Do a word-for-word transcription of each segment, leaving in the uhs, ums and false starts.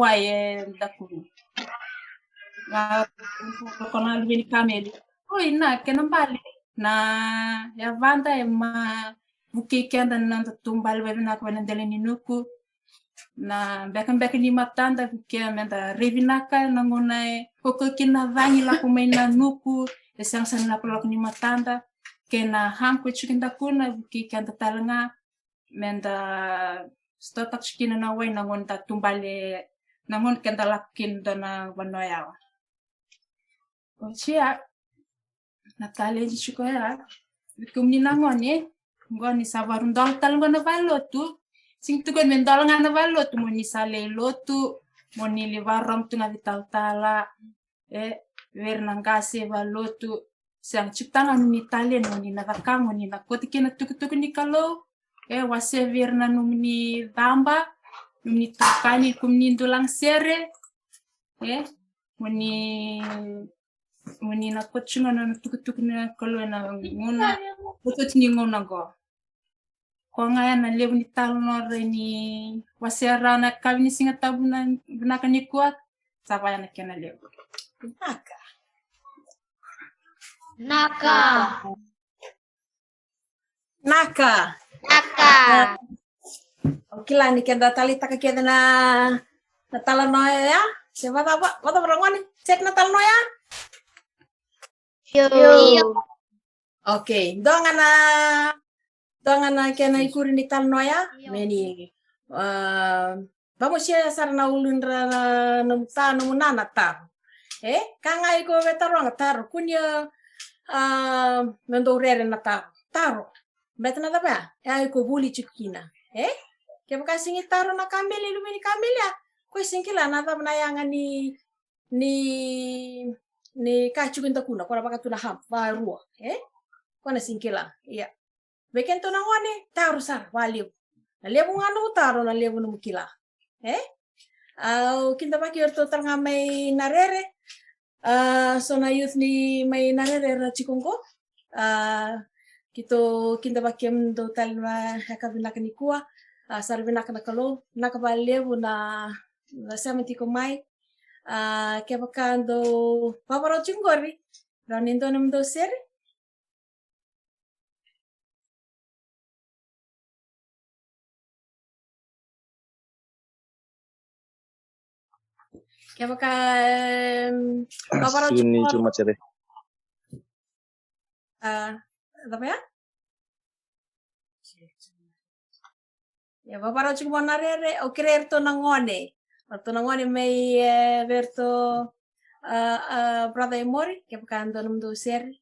wai e dakuna. Ga ko na luve ni kameli. Oi, na kena bale na yavada e ma vukei keda na noda taubale vakavinaka ena dela ni nuku. Na bekabeka ni matada vukea meda raivinaka na gauna e kaukaua kina na cagi lako mai na nuku, e sega sara ni lakolako ni matada. Kei na hamp e tiko e dakuna vukei keda tale ga meda sotava tiko kina na wai na gauna da taubale, na gauna keda lako kina dua na vanua yawa. Oti ya na taledi tiko ya. Vei kemuni na gone, qo ni sa vakarau dola tale qo na valelotu. Sega ni tukuni me dola ga na valelotu, mo ni sa lai lotu, mo ni lai vakarorogo tu ga vei talatala, e, vei ira na qase valelotu. Sega, tiko tale ga nomuni taledi, mo ni na cakava, mo ni na kauta kina na tukutuku ni Kalou. E, wasea vei ira na nomuni caba, nomuni itokani, kemuni dau lagasere. E, mo ni, mo ni na kauta tiko ga na tukutuku ni Kalou ena gauna, kauta tiko ni gauna qo. Koya ga ya na levu ni talanoa rawa ni wasea rawa na yakavi ni Siga Tabu na vinaka nikua. Sa vaya na kena levu. Naka. Naka. Naka. Naka. Au kila ni keda taleitaka kece na, na talanoa ya. Se vacava, vacava ra gone? Set na talanoa ya? Io. Io. Okay, dua ga na, dua ga na kena ikuri ni talanoa ya. Io. Me ni, ah, vamosia sara na uludra na nomu ta, nomu na, na taro. E, ka ga iko via taroga, taro. Kua ni, ah, me dau rere na taro. Taro. Baleta na cava ya? E, iko vuli tiko kina. E? Kevaka sega ni taro na kameli, luve ni kameli ya, ko sega ni kila na cava na yaga ni, ni, ni ka tiko e dakuna, ko na vaka tu na hamp, varua. E? Ko na sega ni kila. Ia. Vei kedatou na gone, taro sara valevu. Na levu ga nomu taro, na levu nomu kila. E? Au kidavaki iratou tale ga mai Narere. Ah, so na youth ni mai Narere era tiko qo. Ah, keitou kidavaki kemudou tale na yakavi vinaka nikua. Ah, sa ra vinaka na Kalou, vinaka vakalevu na, na sema tiko mai. Ah, kevaka dou vavarau tiko qori, rawa ni dua nomudou sere. Kevaka, em, vavarau tiko qori. Ah, cava ya? Ia, vavarau tiko mai Narere, au kerei iratou na gone. Iratou na gone mai, e, vei iratou, ah, ah, brother Emori, kevaka dua nomudou sere.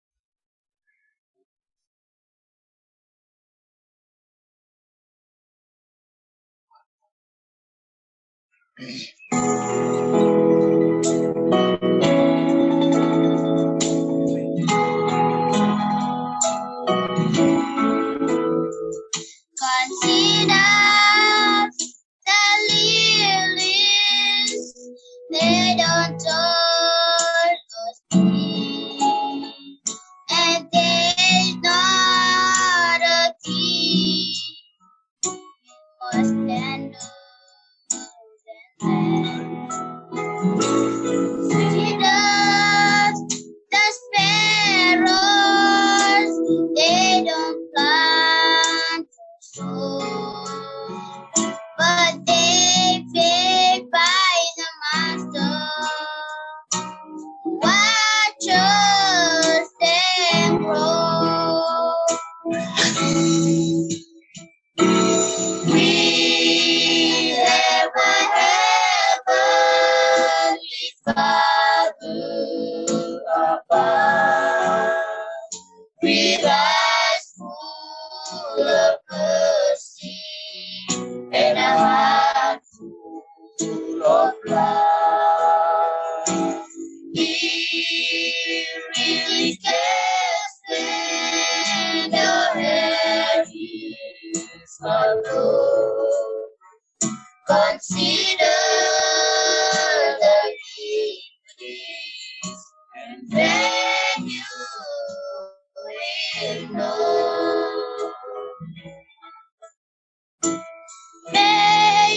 Really cares when your head is above. Consider the lilies, and then you will know. May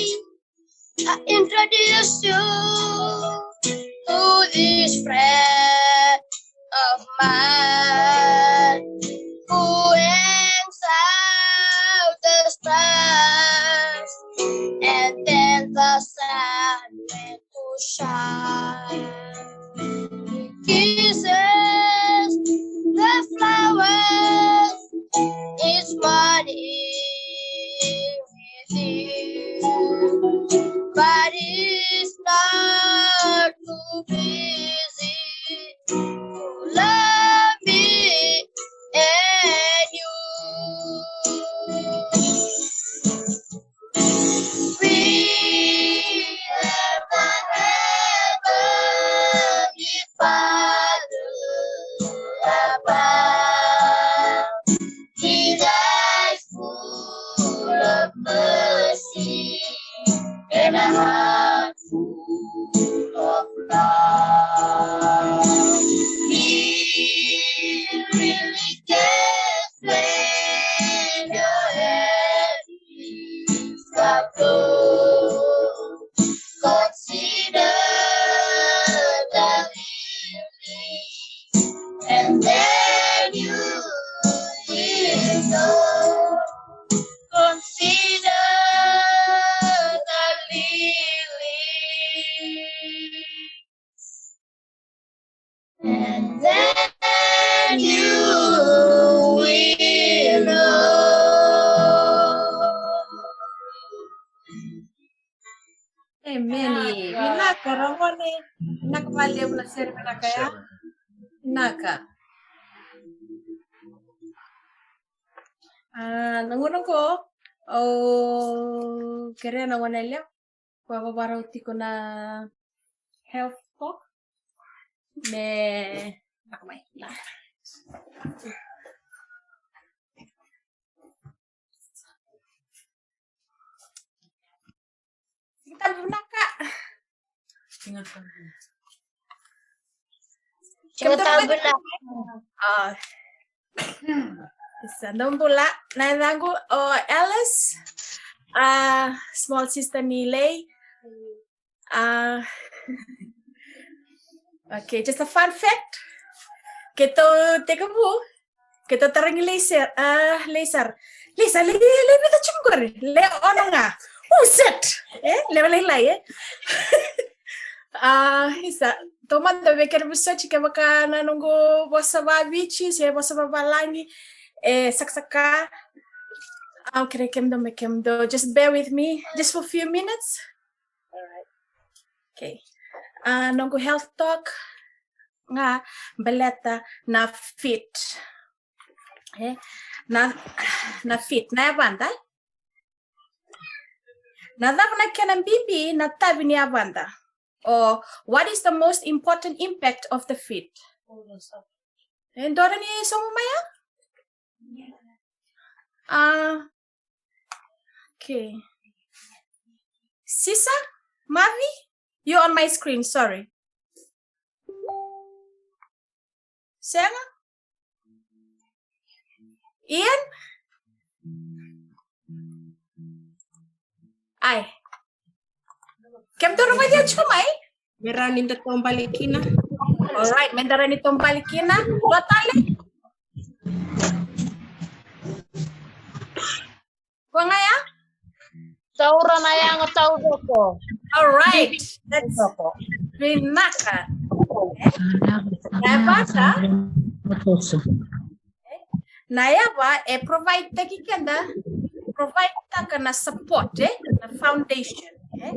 I introduce you to this friend of mine who hangs out the stars and then the sun when to shine. He kisses the flowers each morning with you, but he's not too busy to love me and you. We have a heavenly Father above. He died full of mercy and a heart full of love. He really cares when your head is above. Consider the lilies, and then you will know. Consider the lilies, and then you will know. Emeni. Vinaka, ra gone. Vinaka vakalevu na sere vinaka ya. Vinaka. A, na gauna qo, au kerea na gone yalewa ko a vakarau tiko na health talk. Me, lako mai, la. Tiko tabu vinaka. Tiko tabu vinaka. A. Isa, dou bula, na yacaqu o Alice, a, small sister ni Lei. A, okay, just a fun fact. Keitou tekivu, keitou tarogi Lei sara, a, Lei sara. Lei sara, Lei, Lei vica tiko qori, Lei ono ga. U set, e, levu lailai, e. A, isa, taumada vei kena vosoti kevaka na noqu vosa vakaViti se vosa vakavalagi e sakasaka. Au kerea kemudou me kemudou just bear with me just for a few minutes. All right. Okay. A, noqu health talk ga baleta na fit. E, na, na fit, na yavada. Na cava na kena bibi na tavi ni yavada? Or what is the most important impact of the fit? E dua ni sobu mai ya? A, okay. Sisa? Mavi? You're on my screen, sorry. Sega? Ian? Ai. Kemudou na vakayaco tiko mai? Me rawa ni da taubale kina. All right, me da rawa ni taubale kina. Dua tale? Ko ga ya? Taura na yago taucoko. All right. That's vinaka. E? Na yavada. Na yava e provide taki keda, provide taka na support, e? Na foundation, e?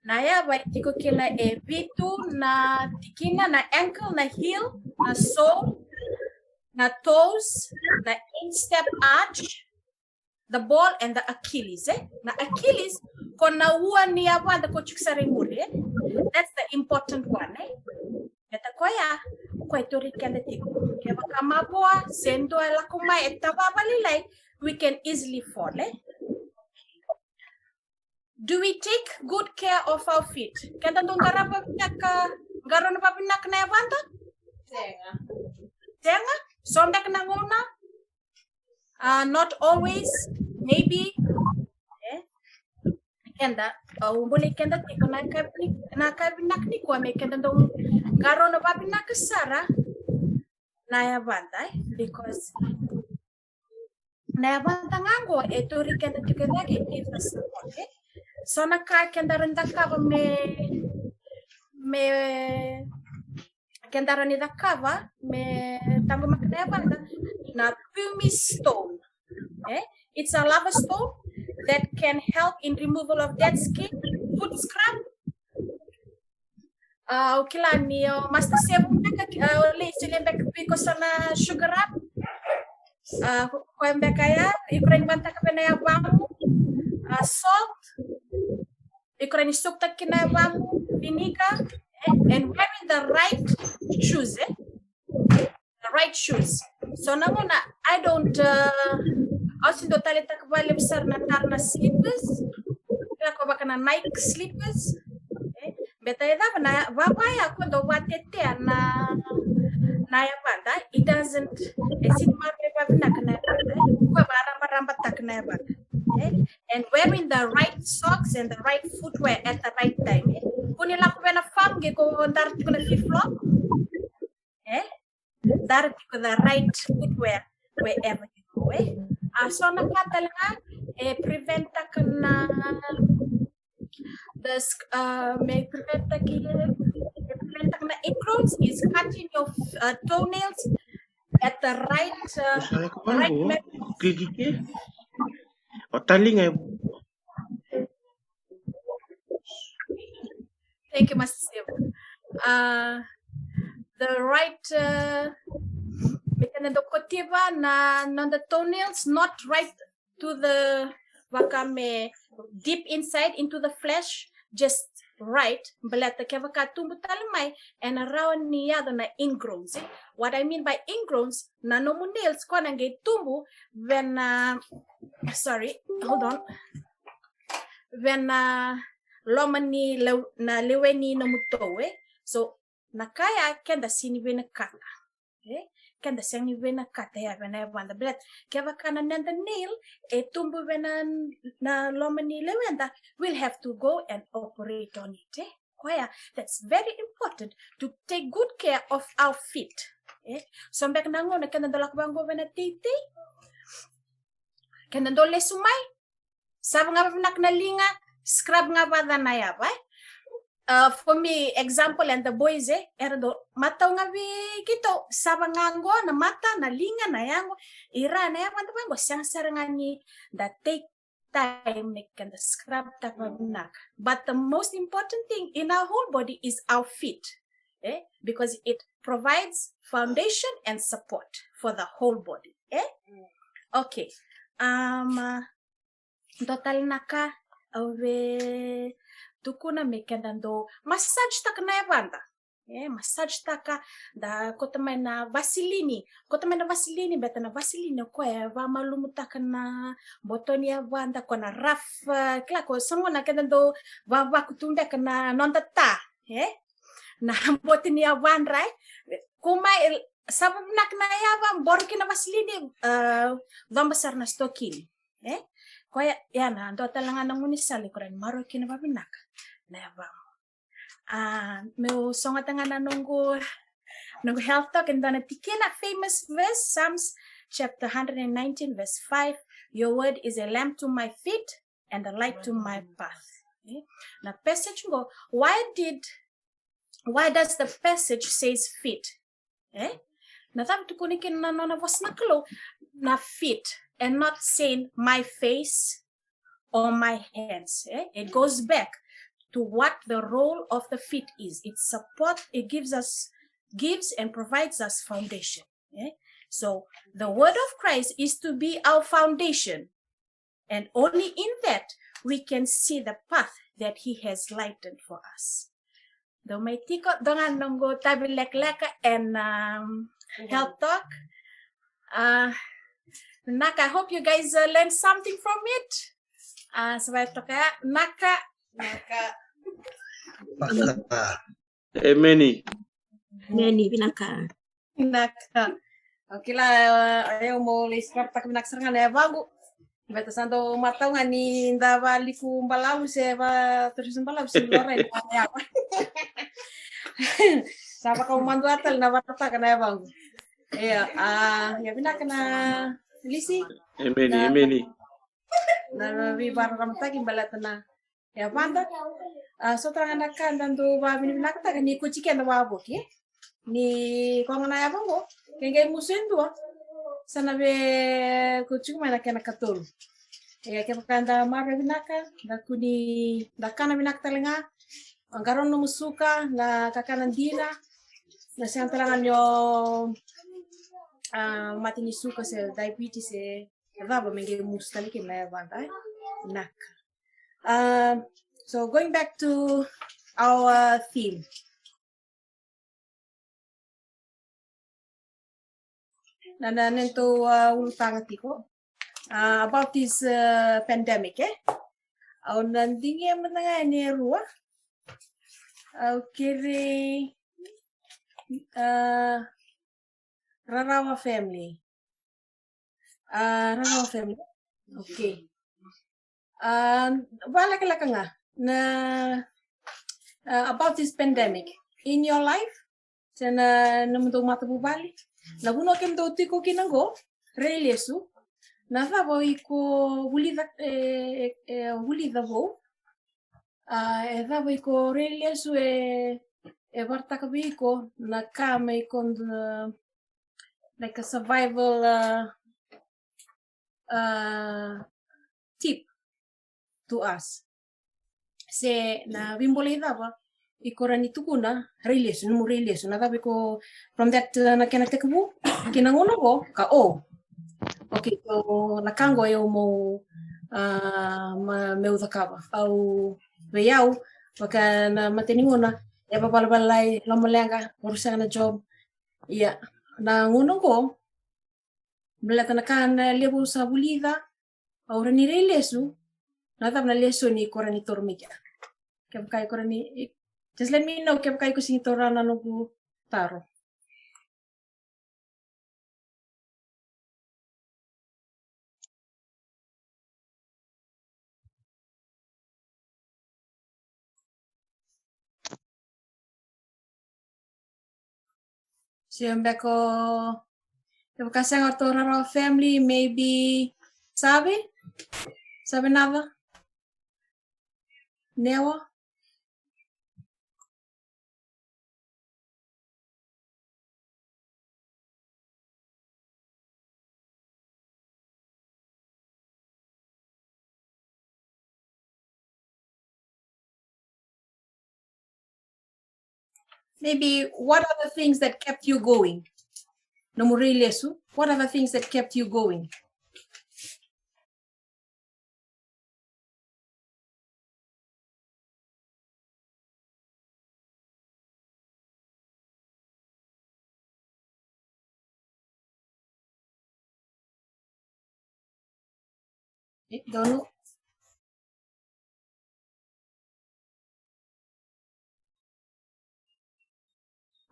Na yava e tiko kina e vitu na tikina, na ankle, na heel, na sole, na toes, na instep arch, the ball and the Achilles, e? Na Achilles, ko na ua ni yavada ko tiko sara i muri, e? That's the important one, e? Baleta koya, koya e tauri keda tiko. Kevaka mavoa se dua e lako mai e tavava lailai, we can easily fall, eh? Do we take good care of our feet? Keda dau qarava vinaka, qarauna vavinaka na yavada? Sega. Sega? So beka na gauna? Uh, not always, maybe. Eh? Keda, au bolei keda tiko na ka, na ka vinaka nikua me keda dau qarauna vavinaka sara na yavada, eh? Because na yavada ga qo e tauri keda tiko e cake, e keep us support, eh? So na ka keda rawa ni cakava me, me, keda rawa ni cakava me taqomaka na yavada, na pumice stone, eh? It's a lava stone that can help in removal of dead skin, foot scrub. Ah, au kila ni o Master Sevu beka, ah, o lei solia beka vei iko so na sugar rub. Ah, koya beka ya, iko rawa ni vanataka vei na yavamu. Ah, salt. Iko rawa ni sokutaka kina na yavamu, vinegar, eh, and wearing the right shoes, eh? The right shoes. So na gauna, I don't, uh, au sega ni dau taleitaka vakalevu sara na tara na slippers. Kila ko vaka na Nike slippers. Eh, beta e cava na vava ya ko dau vatetea na, na yavada. It doesn't, e sega ni maroroi vavinaka na yavada. Ko varabarabataka na yavada. Eh, and wearing the right socks and the right footwear at the right time, eh? Ko ni lako vei na farm qai ko dara tiko na flip-flop, eh? Dara tiko the right footwear wherever you go, eh? Ah, so na ka tale ga e prevent-taka na, the sk-, uh, me prevent-taki, me prevent-taka na ingrowns is cutting your, uh, toenails at the right, uh, right method. Kikiki. O taliga. Thank you, Master Sevu. Uh, the right, uh, me kena dau kotiva na, na the toenails, not right to the, vaka me deep inside into the flesh, just right, baleta kevaka tubu tale mai, ena rawa ni yaco na ingrowns, eh? What I mean by ingrowns, na nomu nails ko na qai tubu vei na, sorry, hold on. Vei na loma ni lew-, na lewe ni nomu tou, eh? So, na ka ya keda sega ni vinakata. Eh? Keda sega ni vinakata ya vei na yavada. Baleta kevaka na noda nail e tubu vei na, na loma ni leweda, we'll have to go and operate on it, eh? Koya, that's very important to take good care of our feet. Eh? So beka na gauna keda dau lako vaqo vei na teitei, keda dau lesu mai, sava ga vavinaka na liga, scrub ga vata na yava, eh? Uh, for me, example, and the boys, eh, era dau matau ga vei keitou, sava ga qo na mata, na liga, na yago, ira na yavada vaqo, sega sara ga ni da take time me keda scrub-taka vavinaka. But the most important thing in our whole body is our feet, eh? Because it provides foundation and support for the whole body, eh? Okay. Um, uh, dua tale na ka au via tukuna me keda dau massage-taka na yavada. Eh, massage-taka, da kauta mai na vasilini. Kauta mai na vasilini, beta na vasilini o koya e vamalumutaka na boto ni yavada, ko na rough, uh, kila ko so na gauna keda dau vavaku tu beka na noda ta, eh? Na boto ni yavadra, eh? Ko mai, eh, sava vinaka na yava, boro kina vasilini, uh, coba sara na stokini, eh? Koya, ya na dua tale ga na gaunisala ko rawa ni maroroi kina vavinaka na yavamu. Ah, meu sogota ga na noqu, noqu health talk, e dua na tikina, famous verse, Psalms chapter hundred and nineteen, verse five, "Your word is a lamp to my feet and a light to my path." Eh? Na passage qo, why did, why does the passage says feet? Eh? Na cava tukuni kina na nona vosa na Kalou na feet and not saying my face or my hands, eh? It goes back to what the role of the feet is. It support, it gives us, gives and provides us foundation, eh? So the word of Christ is to be our foundation. And only in that we can see the path that he has lightened for us. Dou mai tiko, dou ga noqu tavi lekaleka ena, um, health talk. Uh, vinaka, I hope you guys, uh, learned something from it. Uh, sa vaka toka ya, vinaka. Vinaka. Emeni. Emeni, vinaka. Vinaka. Au kila, uh, au mo lai vakaraitaka vinaka sara ga na yavaqu. Baleta sa dau matau ga ni da valiku balavu se vatarusi balavu se ni lorai na yawa. Sa vakamadua tale na vakataka na yavaqu. Ia, a, ia vinaka na Lisi. Emeni, emeni. Na veivakararamataki baleta na yavada. A, so tale ga na ka da dau vakavinavinakataka ni kauti keda vavoki. Ni koya ga na yava qo, ke qai musu e dua, sa na via kauti iko mai na kena katolu. Ia kevaka da maroroya vinaka, da kua ni, da kana vinaka tale ga, qarauna nomu suka, na kakana dina, na sega tale ga ni o, a, mate ni suka se diabetes se cava me qai musu tale kina na yavada, e? Vinaka. Um, so going back to our theme. Na, na, na nodatou, uh, ulutaga tiko. Uh, about this, uh, pandemic, e? Au na digia mada ga yani e rua. Au kere, uh, Rarawa family. Uh, Rarawa family. Okay. Uh, vakalekaleka ga na, uh, about this pandemic in your life, se na, na nomudou matavuvale, na vanua kemudou tiko kina qo, rai lesu, na cava iko vulica, e, e, e, vulica vou, a, e cava iko rai lesu, e, e vakaraitaka vei iko na ka me iko na, like a survival, a, a, tip to us. Se na veibolei cava iko rawa ni tukuna, rai lesu, nomu rai lesu, na cava iko from that, uh, na kena tekivu ki na gauna qo, ka o. Okay, so na ka qo e au mo, uh, ma, meu cakava. Au, vei au, vaka na matai ni gauna, e vavalavala i lomaleqa, vakarusaka na job. Ia, na gauna qo, baleta na ka na levu au sa vulica, au rawa ni rai lesu, na cava na lesoni iko rawa ni toro mai kea. Kevaka iko rawa ni, just let me know kevaka iko sega ni taura na noqu taro. Se beka o, kevaka sega o ratou Rarawa family, maybe Save? Save Nava? Newa? Maybe what are the things that kept you going? Nomu rai lesu, what are the things that kept you going? E, donu.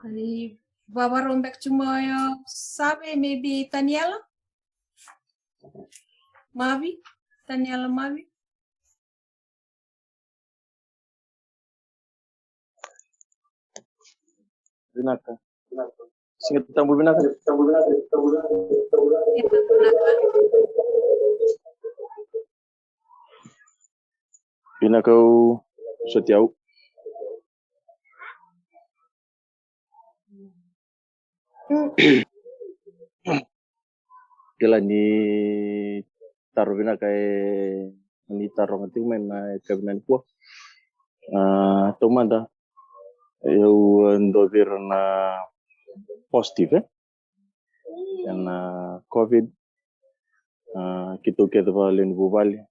Ani vavarau beka tu mai o Save, maybe Taniela? Mavi? Taniela Mavi? Vinaka. Siga Tabu vinaka. Vinaka, au soti au. Kila ni taro vinaka e ni taroga tiko mai na yakavi nikua. A, taumada, au, e, dua vei ira na positive, e? Ena COVID, a, keitou kece vakalewe ni vuvale.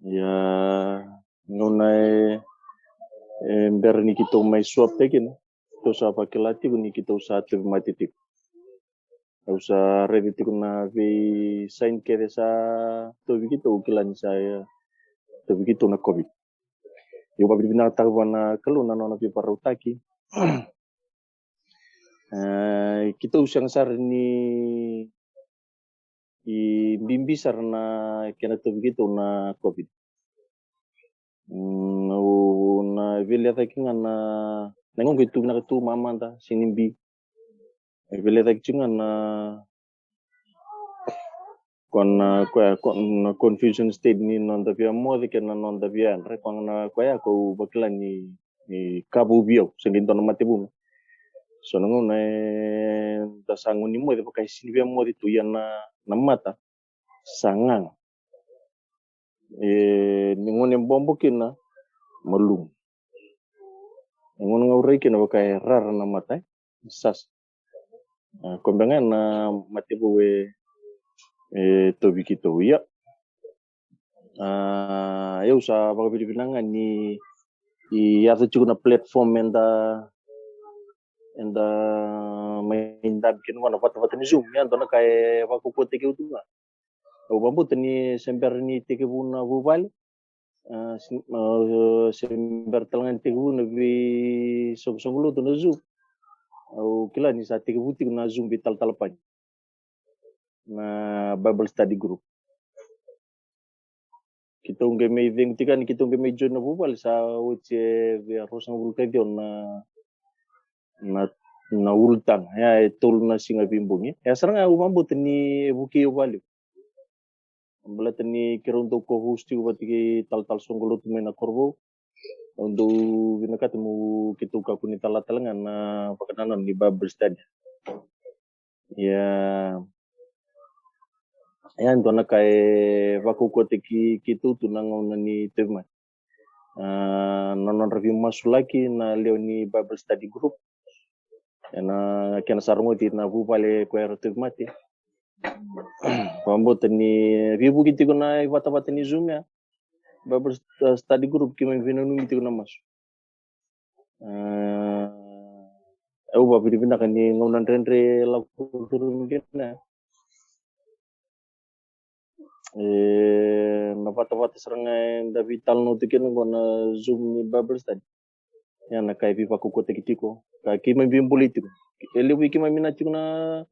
Ia, gauna e, E bera ni keitou mai swab taki kina, keitou sa vakila tiko ni keitou sa tauvimate tiko. Au sa raica tiko na vei sign kece sa tauvi keitou, kila ni sa tauvi keitou na COVID. Au vakavinavinakataka vua na Kalou na nona veivakarautaki. E, keitou sega sara ni bibi sara na kena tauvi keitou na COVID. Mm, au na veilecaki ga na, na gauna keitou vinaka tu mamada, sega ni bi. E veilecaki tiko ga na, ko na, ko ya, ko na confusion state ni noda via moce kei na noda via yadra, ko na, ko ya ko vakila ni, ni ka vou vei au, se qai dua na mate vou. So na gauna eda sa gone ni moce, vaka e sega ni via moce tu, ia na, na mata sa gaga. E, ni gauna e bobo kina, malumu. E gauna ga au rai kina, vaka e rara na mata, e sasa. A, ko beka ga na mate vou e, e tauvi keitou, ia. A, au sa vakavinavinaka ga ni yaco tiko na platform eda, eda mai dabe kina vua na vatavata ni Zoom, ia dua na ka e vakaukauwataki au tu ga. Au vakabauta ni se bera ni tekivu na vuvale, a, se, a, se bera tale ga ni tekivu na veisoqosoqo lotu na Zoom. Au kila ni sa tekivu tiko na Zoom veitalatala pani, na Bible study group. Keitou qai mai cegu tiko yani, keitou qai mai join na vuvale, sa oti e via ruasagavulu ka ciwa na, na, na ulutaga. Ia e tolu na siga veibogi. Ia sara ga au vakabauta ni e vukei au vakalevu. Baleta ni keirau dau co-host tiko vata kei talatala soqo lotu mai na Korovou. Au dau vinakata meu keitou kakua ni cala tale ga na vakanananu ni Bible study. Ia, ia dua na ka e vakaukauwataki keitou tu na gauna ni tauvimate. A, na nodra veimasulaki na lewe ni Bible study group. Ena kena sa rogoci na vuvale ko era tauvimate. Vakabauta ni veivuke tiko na ivatavata ni Zoom ya. Bible st-, study group keimami veinanumi tiko na masu. A, au vakavinavinaka ni gauna dredre lako curumi kina. E, na vatavata sara ga eda veitalanoa tu kina qo na Zoom ni Bible study. Ia na ka e veivakaukauwataki tiko, ka keimami veibolei tiko. E levu vei keimami na tiko na,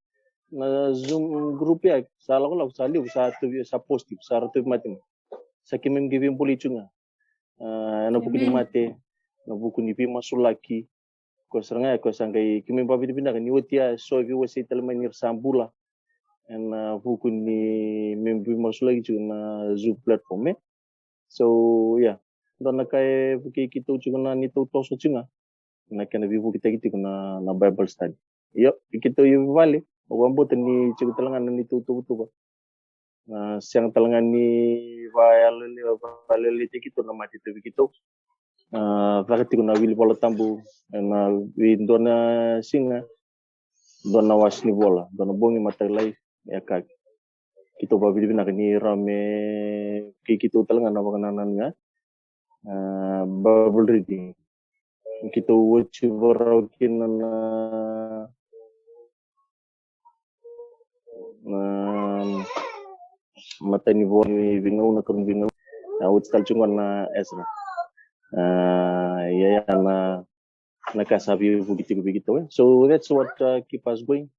na Zoom group ya, sa lakolako, sa levu, sa tauvi, sa post tiko, sa ra tauvimate mai. Sa keimami qai veibolei tiko ga. A, ena vuku ni mate, na vuku ni veimasulaki. Koya sara ga ya, koya sa qai keimami vakavinavinaka ni oti ya, so e veiwasei tale mai ni ra sa bula. Ena vuku ni me veimasulaki tiko na Zoom platform, e. So, ia. Dua na ka e vukei keitou tiko na neitou toso tiko ga. Na kena veivuketaki tiko na, na Bible study. Io, i keitou i vale, au vakabauta ni tiko tale ga na neitou tuvatuva. A, sega tale ga ni vayalele-, vayalelei keitou na mate tauvi keitou. A, caka tiko na wili Vola Tabu ena veidua na siga, dua na wase ni vola, dua na bogi, mataka lailai, e kaki. Keitou vakavinavinaka ni rawa me vukei keitou tale ga na vakanananu ya. A, Bible reading. Keitou oti vakarau kina na, na matai ni vola ni Veigauna, karua ni Veigauna. A, oti tale tiko qo na Ezra. A, ia, ia na, na ka sa veivuke tiko vei keitou, e. So that's what, uh, keep us going.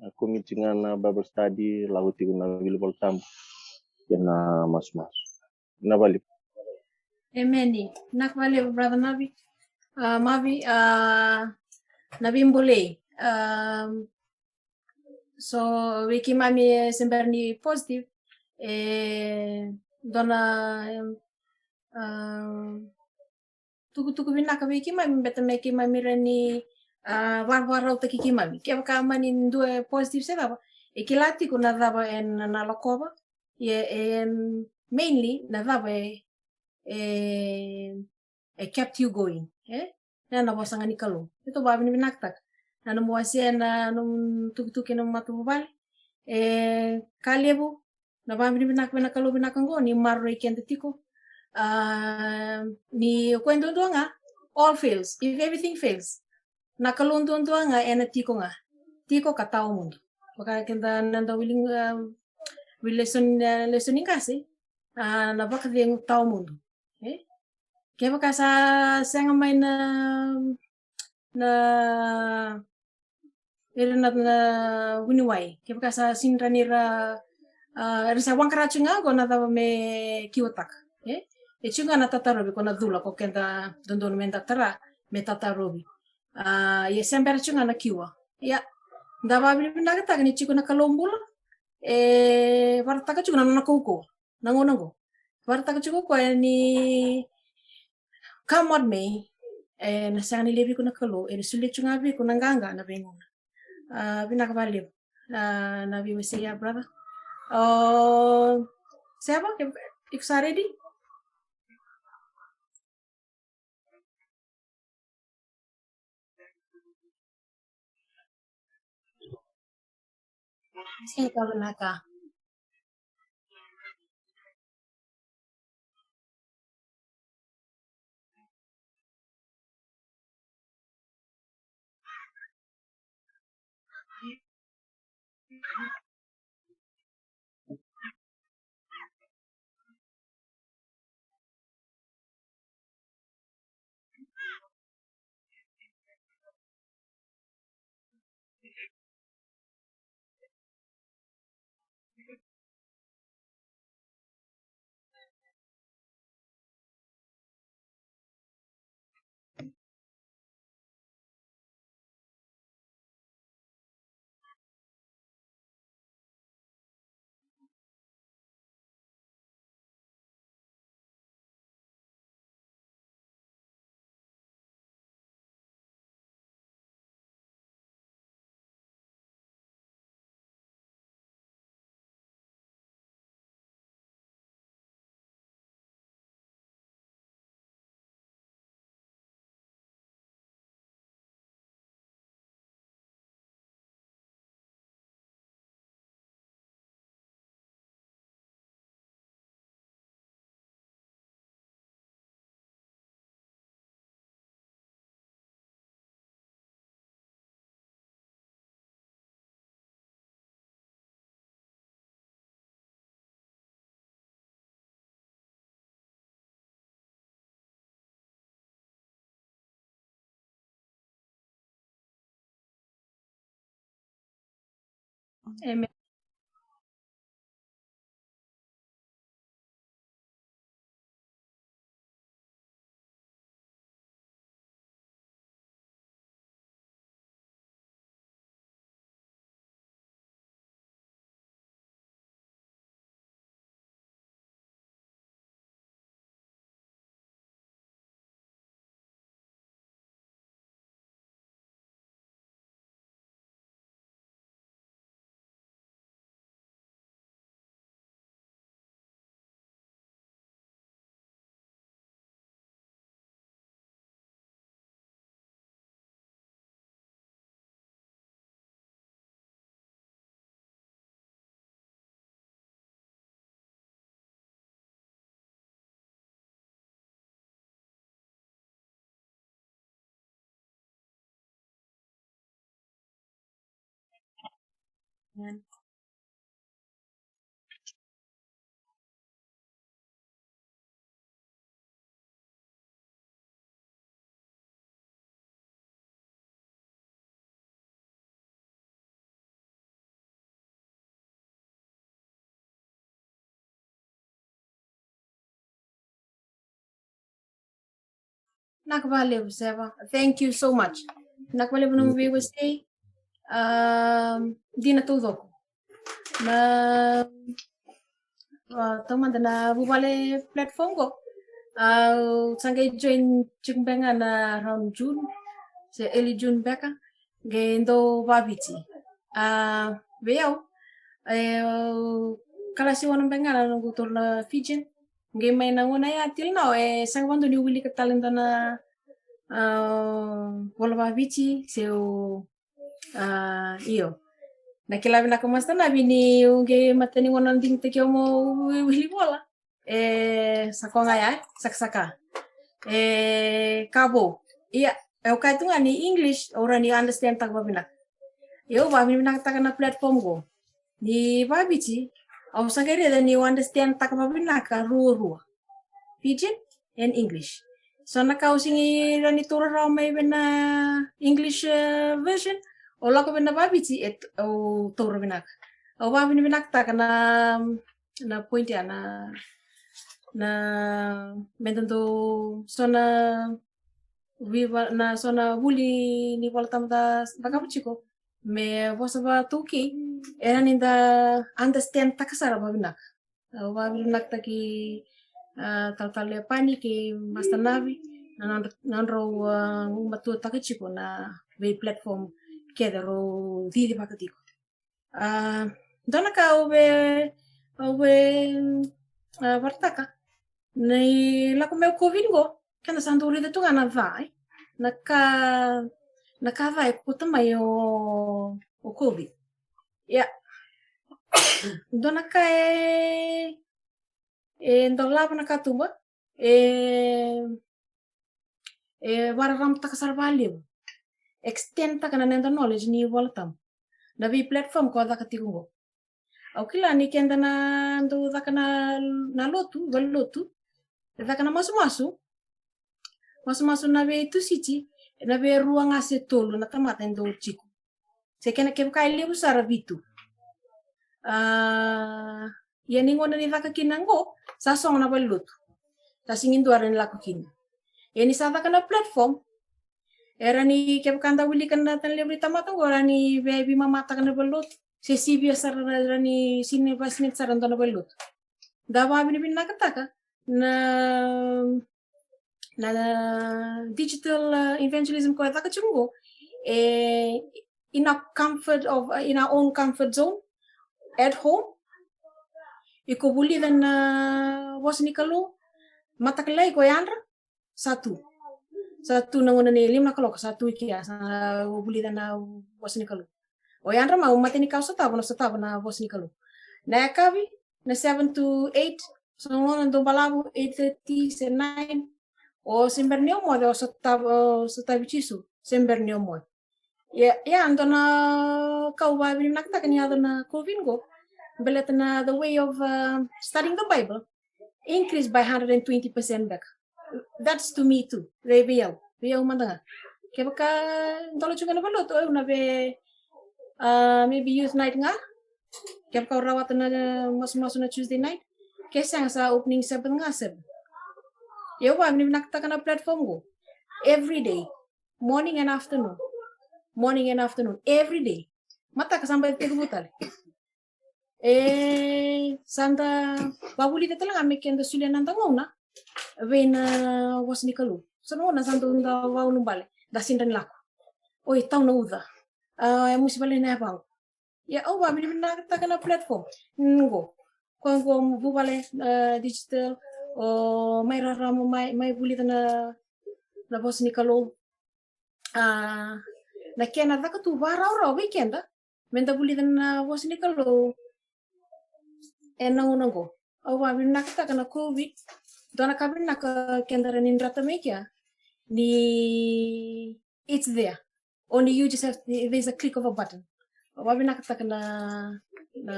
A, komiti ga na Bible study, lako tiko na wili Vola Tabu kei na masumasu. Na vale. Emeni. Vinaka vakalevu, brother Mavi. A, Mavi, a, na veibolei. A, so vei keimami e se bera ni positive, e dua na, a, tukutuku vinaka vei keimami, beta me keimami rawa ni, a, vakavakarautaki keimami. Kevaka mani dua e positive se cava, e kila tiko na cava ena, na lakova, ia e mainly na cava e, e, e kept you going, e? Na, na vosa ga ni Kalou. Keitou vakavinavinakataka na nomu wasea na nomu tukutuku ena matavuvale. E ka levu, na vakavinavinaka vei na Kalou vinaka oqo ni maroroi keda tiko. Ah, ni o koya duadua ga, all fails. If everything fails, na Kalou duadua ga ena tiko ga. Tiko ka tawa mudu. Vaka keda na da wili, ah, wili lesoni, ah, lesoni qase, ah, na vakacegu tawa mudu. Eh? Kevaka sa sega mai na, na, ira na, na vuniwai, kevaka sa sega ni ra, ah, era sa vaqara tu ga qo na cava me kiwataka. Eh? E tu ga na tatarovi, ko na cula, ko keda dodonu me da tara, me tatarovi. Ah, ia se bera tu ga na kiwa. Ia, da vakavinavinakataka ni tiko na Kalou bula, e vakaraitaka tu ga na nona kaukauwa. Na gauna qo, vakaraitaka tiko o koya ni come what may, ena sega ni laivi iko na Kalou, ena solia tu ga vei iko na qaqa na veigauna. Ah, vinaka vakalevu. Ah, na veiwasei ya, brother. Oh, Seva, iko sa ready? Sega, vinaka. Amen. Vinaka vakalevu, Seva. Thank you so much. Vinaka vakalevu na nomu veiwasei. Um, dina taucoko. Na, uh, taumada na vuvale platform qo. Au sa qai join tiko beka ga na around June, se early June beka, qai dau vakaviti. A, vei au, e, kalasi ono beka ga na noqu tolu na Fijian. Qai mai na gauna ya till now, e sega vakadua niu wilika tale e dua na, a, vola vakaviti, se au, a, io. Na kila vinaka, Master Navi, niu qai matani gauna digitaki au meu wili vola. E, sa koya ga ya, e? Sakasaka. E, ka vou. Ia, e, au kaya tu ga ni English, au rawa ni understand taka vavinaka. Ia, au vavinavinakataka na platform qo. Ni vaviti, au sa qai raica niu understand taka vavinaka ruarua. Pidgin and English. So na ka au sigi rawa ni taura rawa mai vei na English, eh, version, au lako vei na vaviti, e t-, au taura vinaka. Au vavinavinakataka na, na point ya, na, na, me dodonu, so na, viva, na, so na vuli ni Vola Tabu da cakava tiko me vosa vakaTaukei, e rawa ni da understand taka sara vavinaka. Au vavinavinakataki, ah, Talatala Lepani kei Master Navi, na nodra, na nodrau, ah, gumatuataka tiko na vei platform kece rau cicivaka tiko. Ah, dua na ka au via, au via, ah, vakaraitaka. Ni lako mai o COVID qo, keda sa dau raica tu ga na ca, e? Na ka, na ka ca e kauta mai o, o COVID. Ia. Dua na ka e, e dolava na katuba, e, e vakararamataka sara vakalevu. Extend taka na noda knowledge ni Vola Tabu. Na vei platform ko caka tiko qo. Au kila ni keda na dau caka na, na lotu, valenilotu. E caka na masumasu. Masumasu na vei Tusiti, na vei rua ga se tolu na tamata e dau tiko. Se kena kevaka e levu sara vitu. Ah, ia ni gauna ni caka kina qo, sa sogo na valenilotu. Sa sigi dua rawa ni lako kina. Ia ni sa caka na platform, e rawa ni kevaka da wilika na tani levu ni tamata qo, e rawa ni via veimamataka na valenilotu. Se sivia sara, rawa ni sini, vakasinati sara dua na valenilotu. Da vavinavinakataka na, na digital, uh, evangelism ko e caka tiko qo, e, in our comfort of, uh, in our own comfort zone, at home. Iko vulica na vosa ni Kalou, mataka lailai ko yadra, sa tu. Sa tu na gauna ni lima na kaloko, sa tu i kea, sa vulica na vosa ni Kalou. O yadra mai, o matai ni ka o sotava, na sotava na vosa ni Kalou. Na yakavi, na seven to eight, so na gauna dau balavu, eight thirty se nine. O se bera ni o moce, o sotava, o sotavi Jisu, se bera ni o moce. Ia, ia, dua na ka au vavinavinakataka ni yaco na COVID qo. Baleta na the way of, uh, studying the Bible increased by hundred and twenty percent beka. That's to me too. Vei, vei au. Vei au mada ga. Kevaka dola tiko na valenilotu, au na vei, uh, maybe youth night ga. Kevaka au rawata na masumasu na Tuesday night. Ke sega sa opening Sabbath ga, Sabbath. Ia au vavinavinakataka na platform qo. Every day. Morning and afternoon. Morning and afternoon. Every day. Mataka sa bau tekivu tale. E, sa da vavulica tale ga me keda solia na noda gauna vei na vosa ni Kalou. So na gauna sa dau da vaulubale, da sega ni lako. Oi, tau na uca. A, e musu vale na yavaqu. Ia au vavinavinakataka na platform. Qo. Ko qo vuvale, e, digital, o mai rarama, mai, mai vulica na, na vosa ni Kalou. A, na kena caka tu vakarawarawa vei keda, me da vulica na vosa ni Kalou. Ena gauna qo. Au vavinavinakataka na COVID. Dua na ka vinaka keda rawa ni dreta mai kea. Ni it's there. Only you just have, there's a click of a button. Au vavinavinakataka na, na,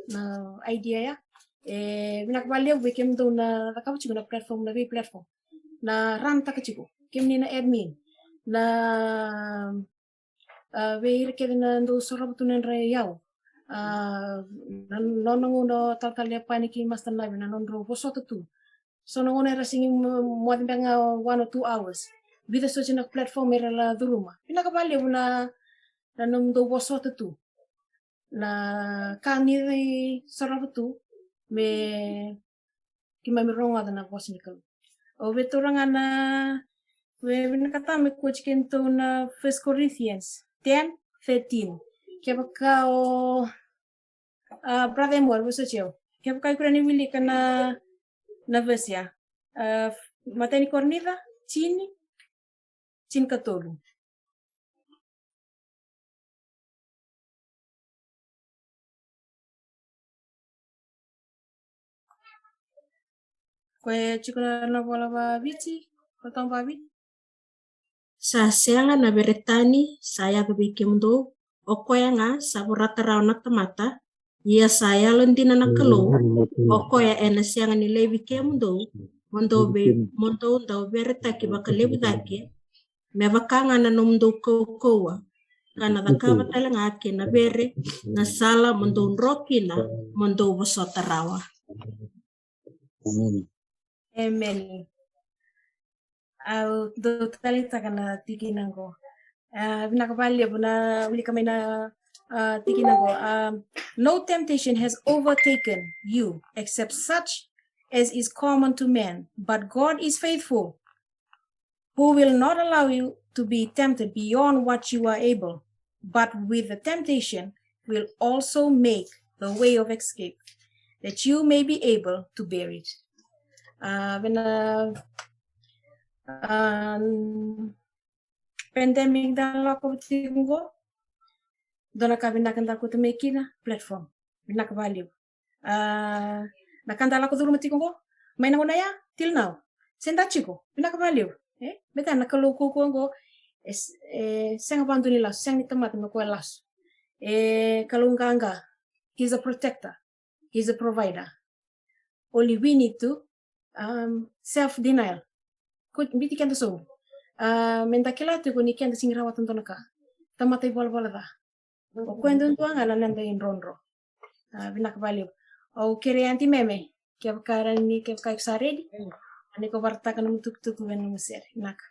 na idea ya. E, vinaka vakalevu vei kemudou na cakava tiko na platform, na vei platform. Na run taka tiko. Kemuni na admin. Na, a, vei ira kece na dau sorova tu na nodra iyau. A, na nona gauna o Talatala Lepani kei Master Navi na nodrau vosota tu. So na gauna era sigi mo-, moce beka ga one or two hours. Vica soti na platform era la curuma. Vinaka vakalevu na, na nomudou vosota tu. Na ka ni sorova tu me keimami rogoca na vosa ni Kalou. Au via taura ga na, via vinakata me kauti kedatou na First Corinthians ten thirteen. Kevaka o, a, Brother Emori, vosoti au. Kevaka iko rawa ni wilika na, na verse ya. A, Matai ni Korinica tini, tinikatolu. Koya e tiko na vola vaviti, ko tau vaviti. Sa sega na vere tani sa yaco vei kemudou, o koya ga sa vorata rawa na tamata, ia sa yalodina na Kalou, o koya ena sega ni laivi kemudou mo dou vei mo dou dau veretaki vakalevu cake, me vaka ga na nomudou kaukauwa, ka na cakava tale ga kei na vere na sala mo dou dro kina mo dou vosota rawa. Emeni. Au dau taleitaka na tikina qo. A, vinaka vakalevu na wilika mai na, a, tikina qo. Um, no temptation has overtaken you except such as is common to man, but God is faithful, who will not allow you to be tempted beyond what you are able, but with the temptation will also make the way of escape, that you may be able to bear it. A, vena, a, pandemic da lako tiko qo, dua na ka vinaka da kauta mai kina platform. Vinaka vakalevu. A, na ka da lako curuma tiko qo mai na gauna ya till now, se da tiko, vinaka vakalevu. E, me da na Kalou kaukauwa qo, e, e sega vakadua ni lasu, sega ni tamata me koya lasu. E Kalou qaqa, he's a protector, he's a provider. Only we need to, um, self denial. Ko biti keda sobu. A, me da kila tiko ni keda sega ni rawata dua na ka. Tamata ivalavala ca. O koya duadua ga na noda idrodro. A, vinaka vakalevu. Au kerei Aunty Meme, kevaka e rawa ni, kevaka iko sa ready, ni ko vakaraitaka nomu tukutuku vei nomu sere. Vinaka.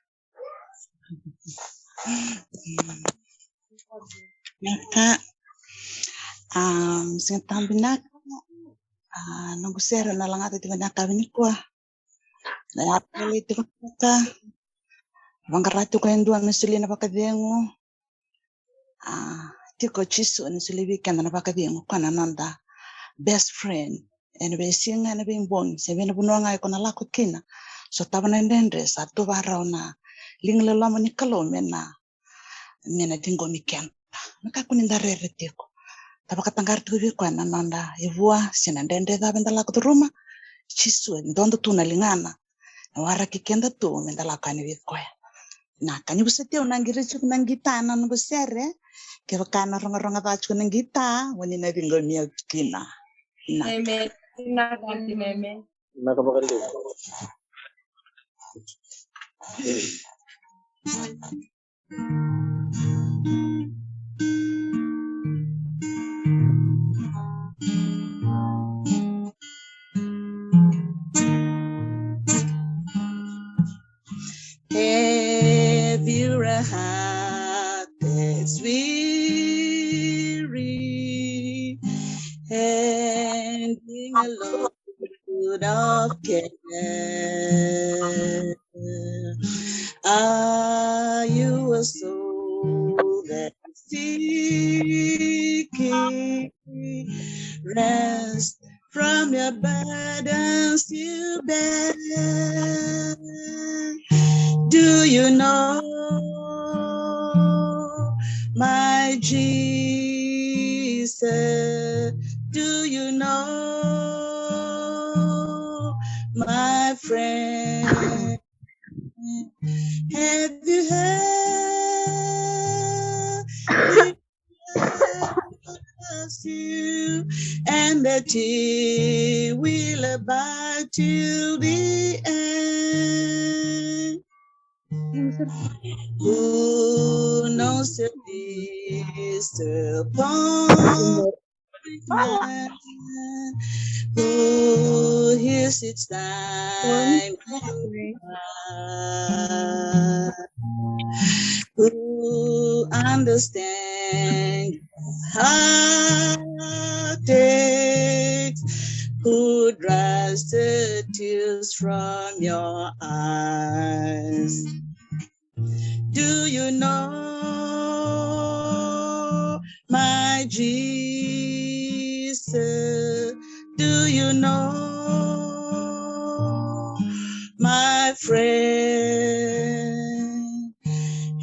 Vinaka. A, siga tabu vinaka. A, noqu sere na lagata tiko na yakavi nikua. Na yakavi tiko na ka. Vaqara tiko e dua me solia na vakacegu. A, tiko Jisu ena solia vei keda na vakacegu, koya na noda best friend. Ena veisiga, ena veibogi, se vei na vanua ga iko na lako kina, sotava na dredre, sa tu vakarau na liga loloma ni Kalou me na, me na ciqomi keda. Me kakua ni da rere tiko. Da vakataqara tiko vei koya na noda ivua se na dredre cava eda lako curuma. Jisu e dodo tu na ligana. Na waraki keda tu me da lako yani vei koya. Na ka ni vosoti au na qiri tiko na qita na noqu sere. Kevaka na rogorogo ca tiko na qita, oni na ciqomi au kina. Na. Amen. Vinaka, Aunty Meme. Vinaka vakalevu. Have you a heart that's weary and being alone? Of care. Are you a soul that's seeking rest from your burdens to bear? Do you know my Jesus? Do you know my friend? Have you heard? He loves you, and that he will abide till the end. Who knows your disappointment? Who hears each time you cry? Who understands your heartaches? Who dries the tears from your eyes? Do you know my Jesus? Do you know my friend?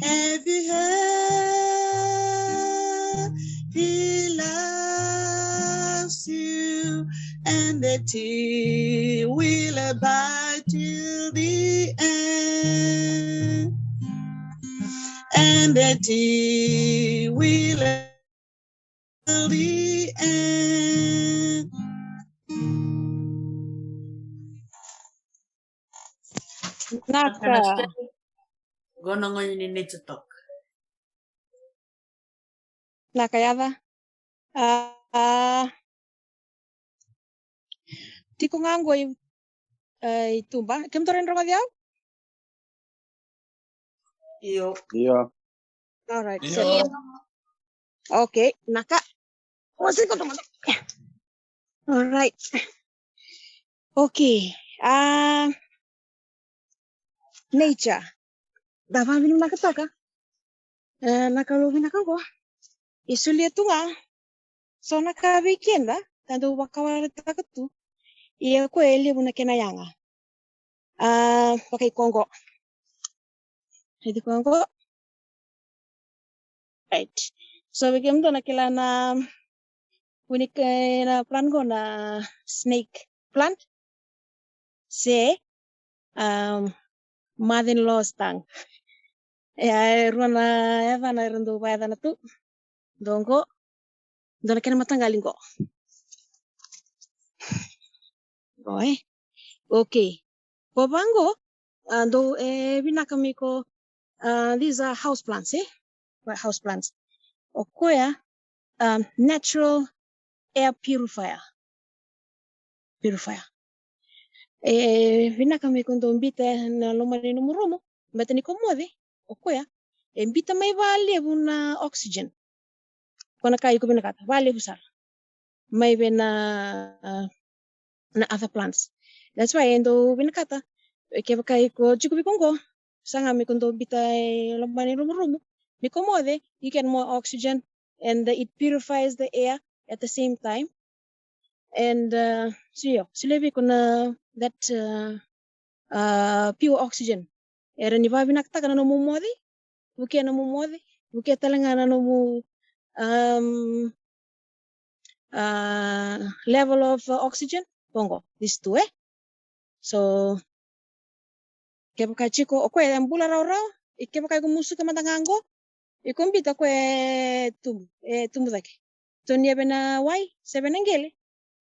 Have you heard he loves you And that he will abide till the end. And that he will till the end. Naka. Qo na gone ni nature talk. Naka yaca. A, a, tiko ga qo i, e, i tuba. Kemudou rawa ni rogoci au? Io. Io. All right. Io. So, okay, naka. All right. Okay. A, nature. Da vakavinavinakataka. E, na Kalou vinaka qo. E solia tu ga so na ka vei keda ka dau vakawaletaka tu. Ia ko e levu na kena yaga. A, vakaikoqo. Vakaikoqo. Right. So vei kemudou na kila na unika na plant qo na snake plant. Se, um, mother-in-law's tongue. E, e rua na yacana era dau vakayacana tu. Dua qo, dua na kena mataqali qo. Qo, e. Okay. Ko vaqo, a, dou, e, vinaka me iko, a, these are house plants, e? House plants. O koya, um, natural air purifier. Purifier. E vinaka me iko dau biuta na loma ni nomu rumu, baleta ni ko moce, o koya e biuta mai vakalevu na oxygen. Ko na ka iko vinakata, vakalevu sara. Mai vei na, na other plants. That's why e dau vinakata, e, kevaka iko tiko vei iko qo, saga me iko dau biuta e loma ni rumu, me iko moce, you get more oxygen and, uh, it purifies the air at the same time. And, uh, so io, solia vei iko na that, uh, uh, pure oxygen. E rawa ni vakavinakataka na nomu moce, vukea nomu moce, vukea tale ga na nomu, um, uh, level of, uh, oxygen. Qo, these two, e? So kevaka tiko o koya e bula rawarawa, e kevaka iko musuka mada ga qo, iko biuta o koya e tubu, e tubu cake. Tonia vei na wai se vei na qele,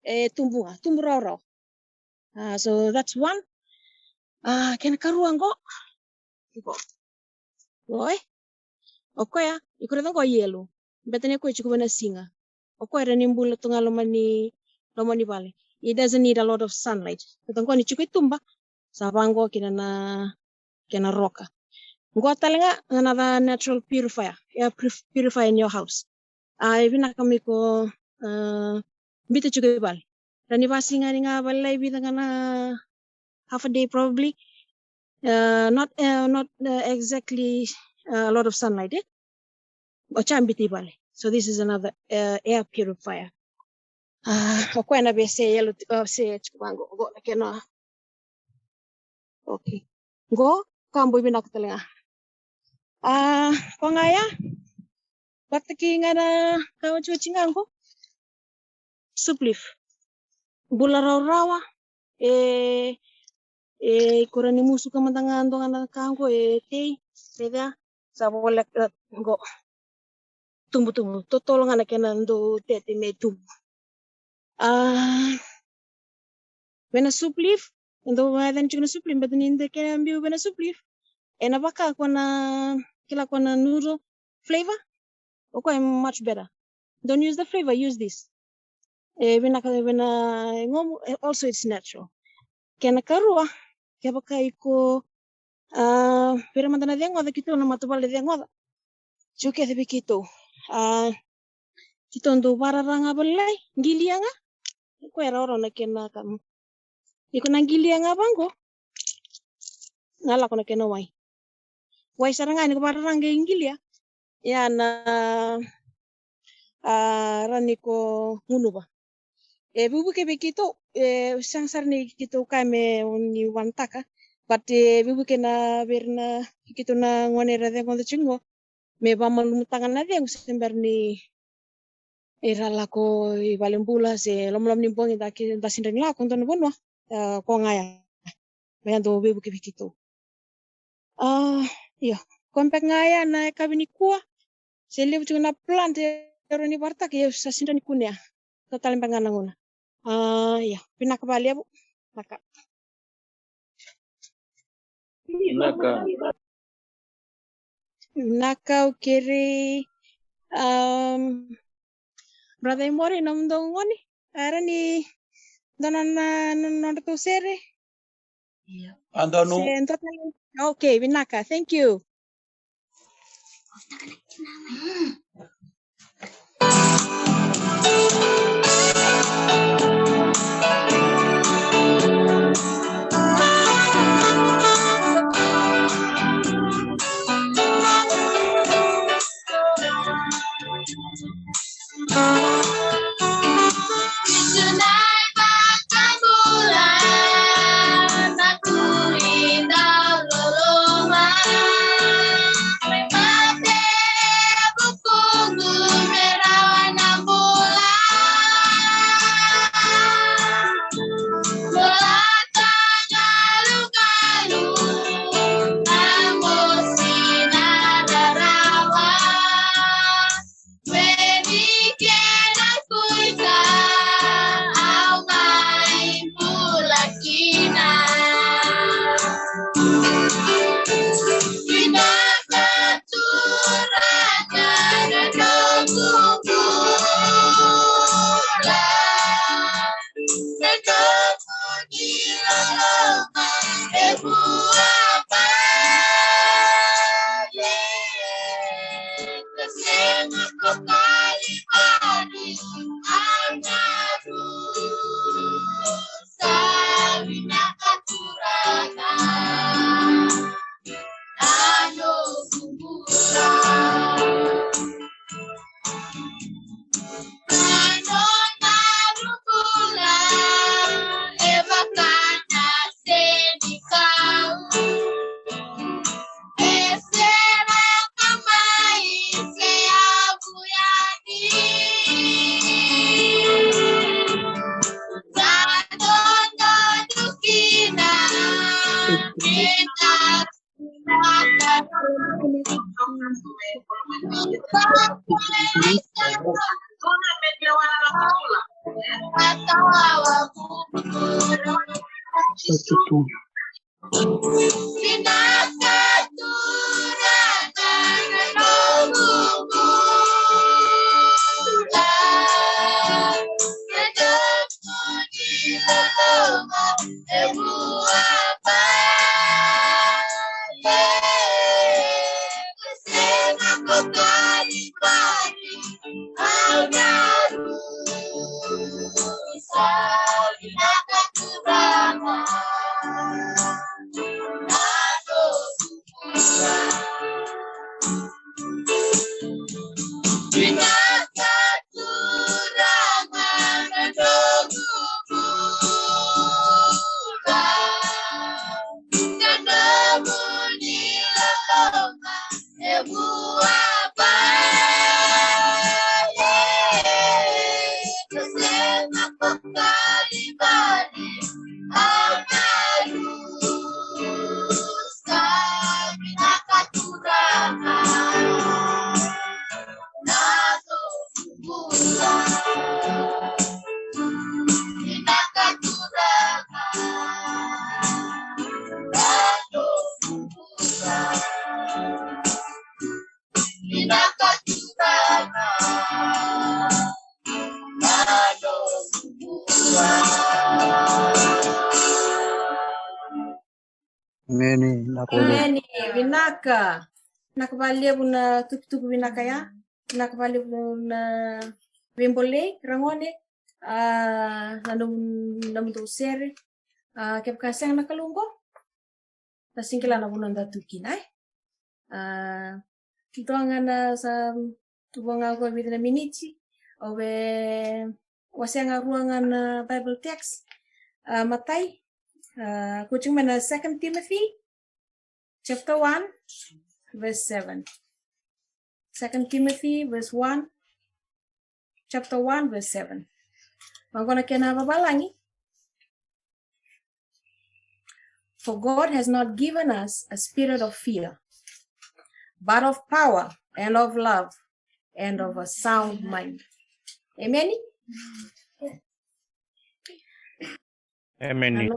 e tubu ga, tubu rawarawa. A, so that's one. A, kena karua qo. Qo. Qo, e? O koya, iko raica qo yellow. Baleta ni o koya tiko vei na siga. O koya e rawa ni bula tu ga loma ni, loma ni vale. It doesn't need a lot of sunlight. Baleta qo ni tiko i tuba, sa vaqo kina na kena roka. Qo tale ga, another natural purifier. Air purif-, purifier in your house. A, e vinaka me iko, a, biuta tiko i vale. Rawa ni vakasigani ga vale, lai vica ga na half a day probably. Uh, not, uh, not, uh, exactly, uh, a lot of sunlight, e? O sa biuta i vale. So this is another, uh, air purifier. A, o koya na veisei yellow, uh, se tiko vaqo, qo na kena. Okay. Qo, ka boi vinaka tale ga. A, ko ga ya, vata kei ga na ka otioti ga qo. Soup leaf. Bula rawarawa, e, e, iko rawa ni musuka mada ga dua ga na ka qo, e tei, e ca, sa voleka, e, qo. Tubutubu, totolo ga na kena dau tete me tubu. A, vei na soup leaf, e dau vakayaca tiko na soup leaf, baleta ni da kena biu vei na soup leaf. Ena vaka ko na, kila ko na noodle flavor. O koya e much better. Don't use the flavor, use this. E vinaka vei na yagomu, e, also it's natural. Kena karua, kevaka iko, a, vei ira mada na cegoca, keitou na matavuvale cegoca. Tiko kece vei keitou. A, keitou dau vakarara ga vakalailai, qilia ga. Koya e rawarawa na kena ka. Iko na qilia ga vaqo. Na lako na kena wai. Wai sara ga ni ko vakarara qai qilia. Ia na, a, rawa ni ko gunuva. E veivuke vei keitou, e sega sara ni keitou kaya me ni wanataka, but e veivuke na vei ira na keitou na gone era cegoca tiko qo, me vakamalumutaka na cegu se bera ni ira lako i valenibula se lomaloma ni bogi da ki, da sega ni lako dua na vanua, a, ko ga ya. Me yadua veivuke vei keitou. A, io, ko beka ga ya na yakavi nikua. Se levu tiko na plan e rawa ni vakaraitaki, ia sa sega ni kunea. Sa tale beka ga na gauna. A, io, vinaka vakalevu. Vinaka. Vinaka. Vinaka, au kerei, um, brother Imore, nomudou gone, era ni dua na, na, na nodratou sere. Ia. A donu. Se dua tale. Okay, vinaka. Thank you. Emeni. Vinaka vakalevu. Emeni. Vinaka. Vinaka vakalevu na tukutuku vinaka ya. Vinaka vakalevu na veibolei, ragone. A, na nomu, nomudou sere. A, kevaka sega na Kalou qo, na sega ni kila na vanua da tu kina, e? A, dua ga na sa tu vua ga qo e vica na miniti. Au via wasea ga rua ga na Bible text. A, matai, a, ko tiko mai na Second Timothy chapter one, verse seven. Second Timothy, verse one, chapter one, verse seven. Vaqo na kena vavalagi. For God has not given us a spirit of fear, but of power and of love and of a sound mind. Amen? Amen.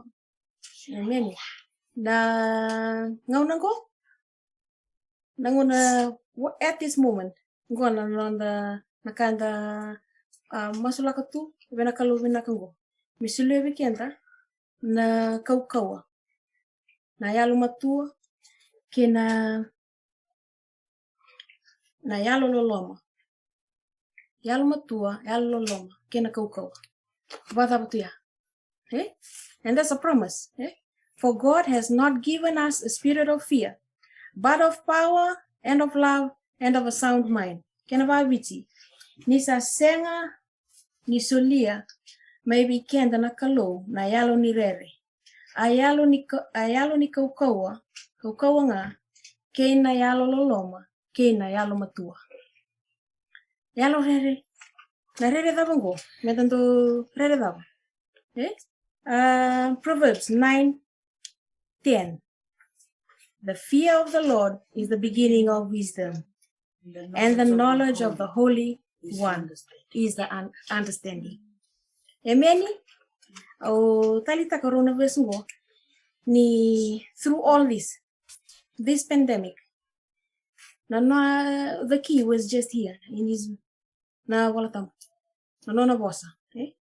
Amen. Na gauna qo, na gauna, at this moment qo, na noda, na ka da, ah, masulaka tu vei na Kalou vinaka qo, me solia vei keda na kaukauwa, na yalomatua kei na, na yalololoma. Yalomatua, yalololoma kei na kaukauwa. Vakacava tu ya? Eh? And that's a promise, eh? For God has not given us a spirit of fear, but of power and of love and of a sound mind. Kena vakaviti, ni sa sega ni solia mai vei keda na Kalou na yalo ni rere, a yalo ni ka-, a yalo ni kaukauwa, kaukauwa ga, kei na yalololoma kei na yalomatua. Yalo rere. Na rere cava qo? Meda dau rere cava? Eh? Ah, Proverbs nine ten. The fear of the Lord is the beginning of wisdom, and the knowledge of the Holy One is the un-, understanding. Amen. Au taleitaka rau na verse qo, ni through all this, this pandemic, na, na, the key was just here in his, na Vola Tabu. Na nona vosa, eh?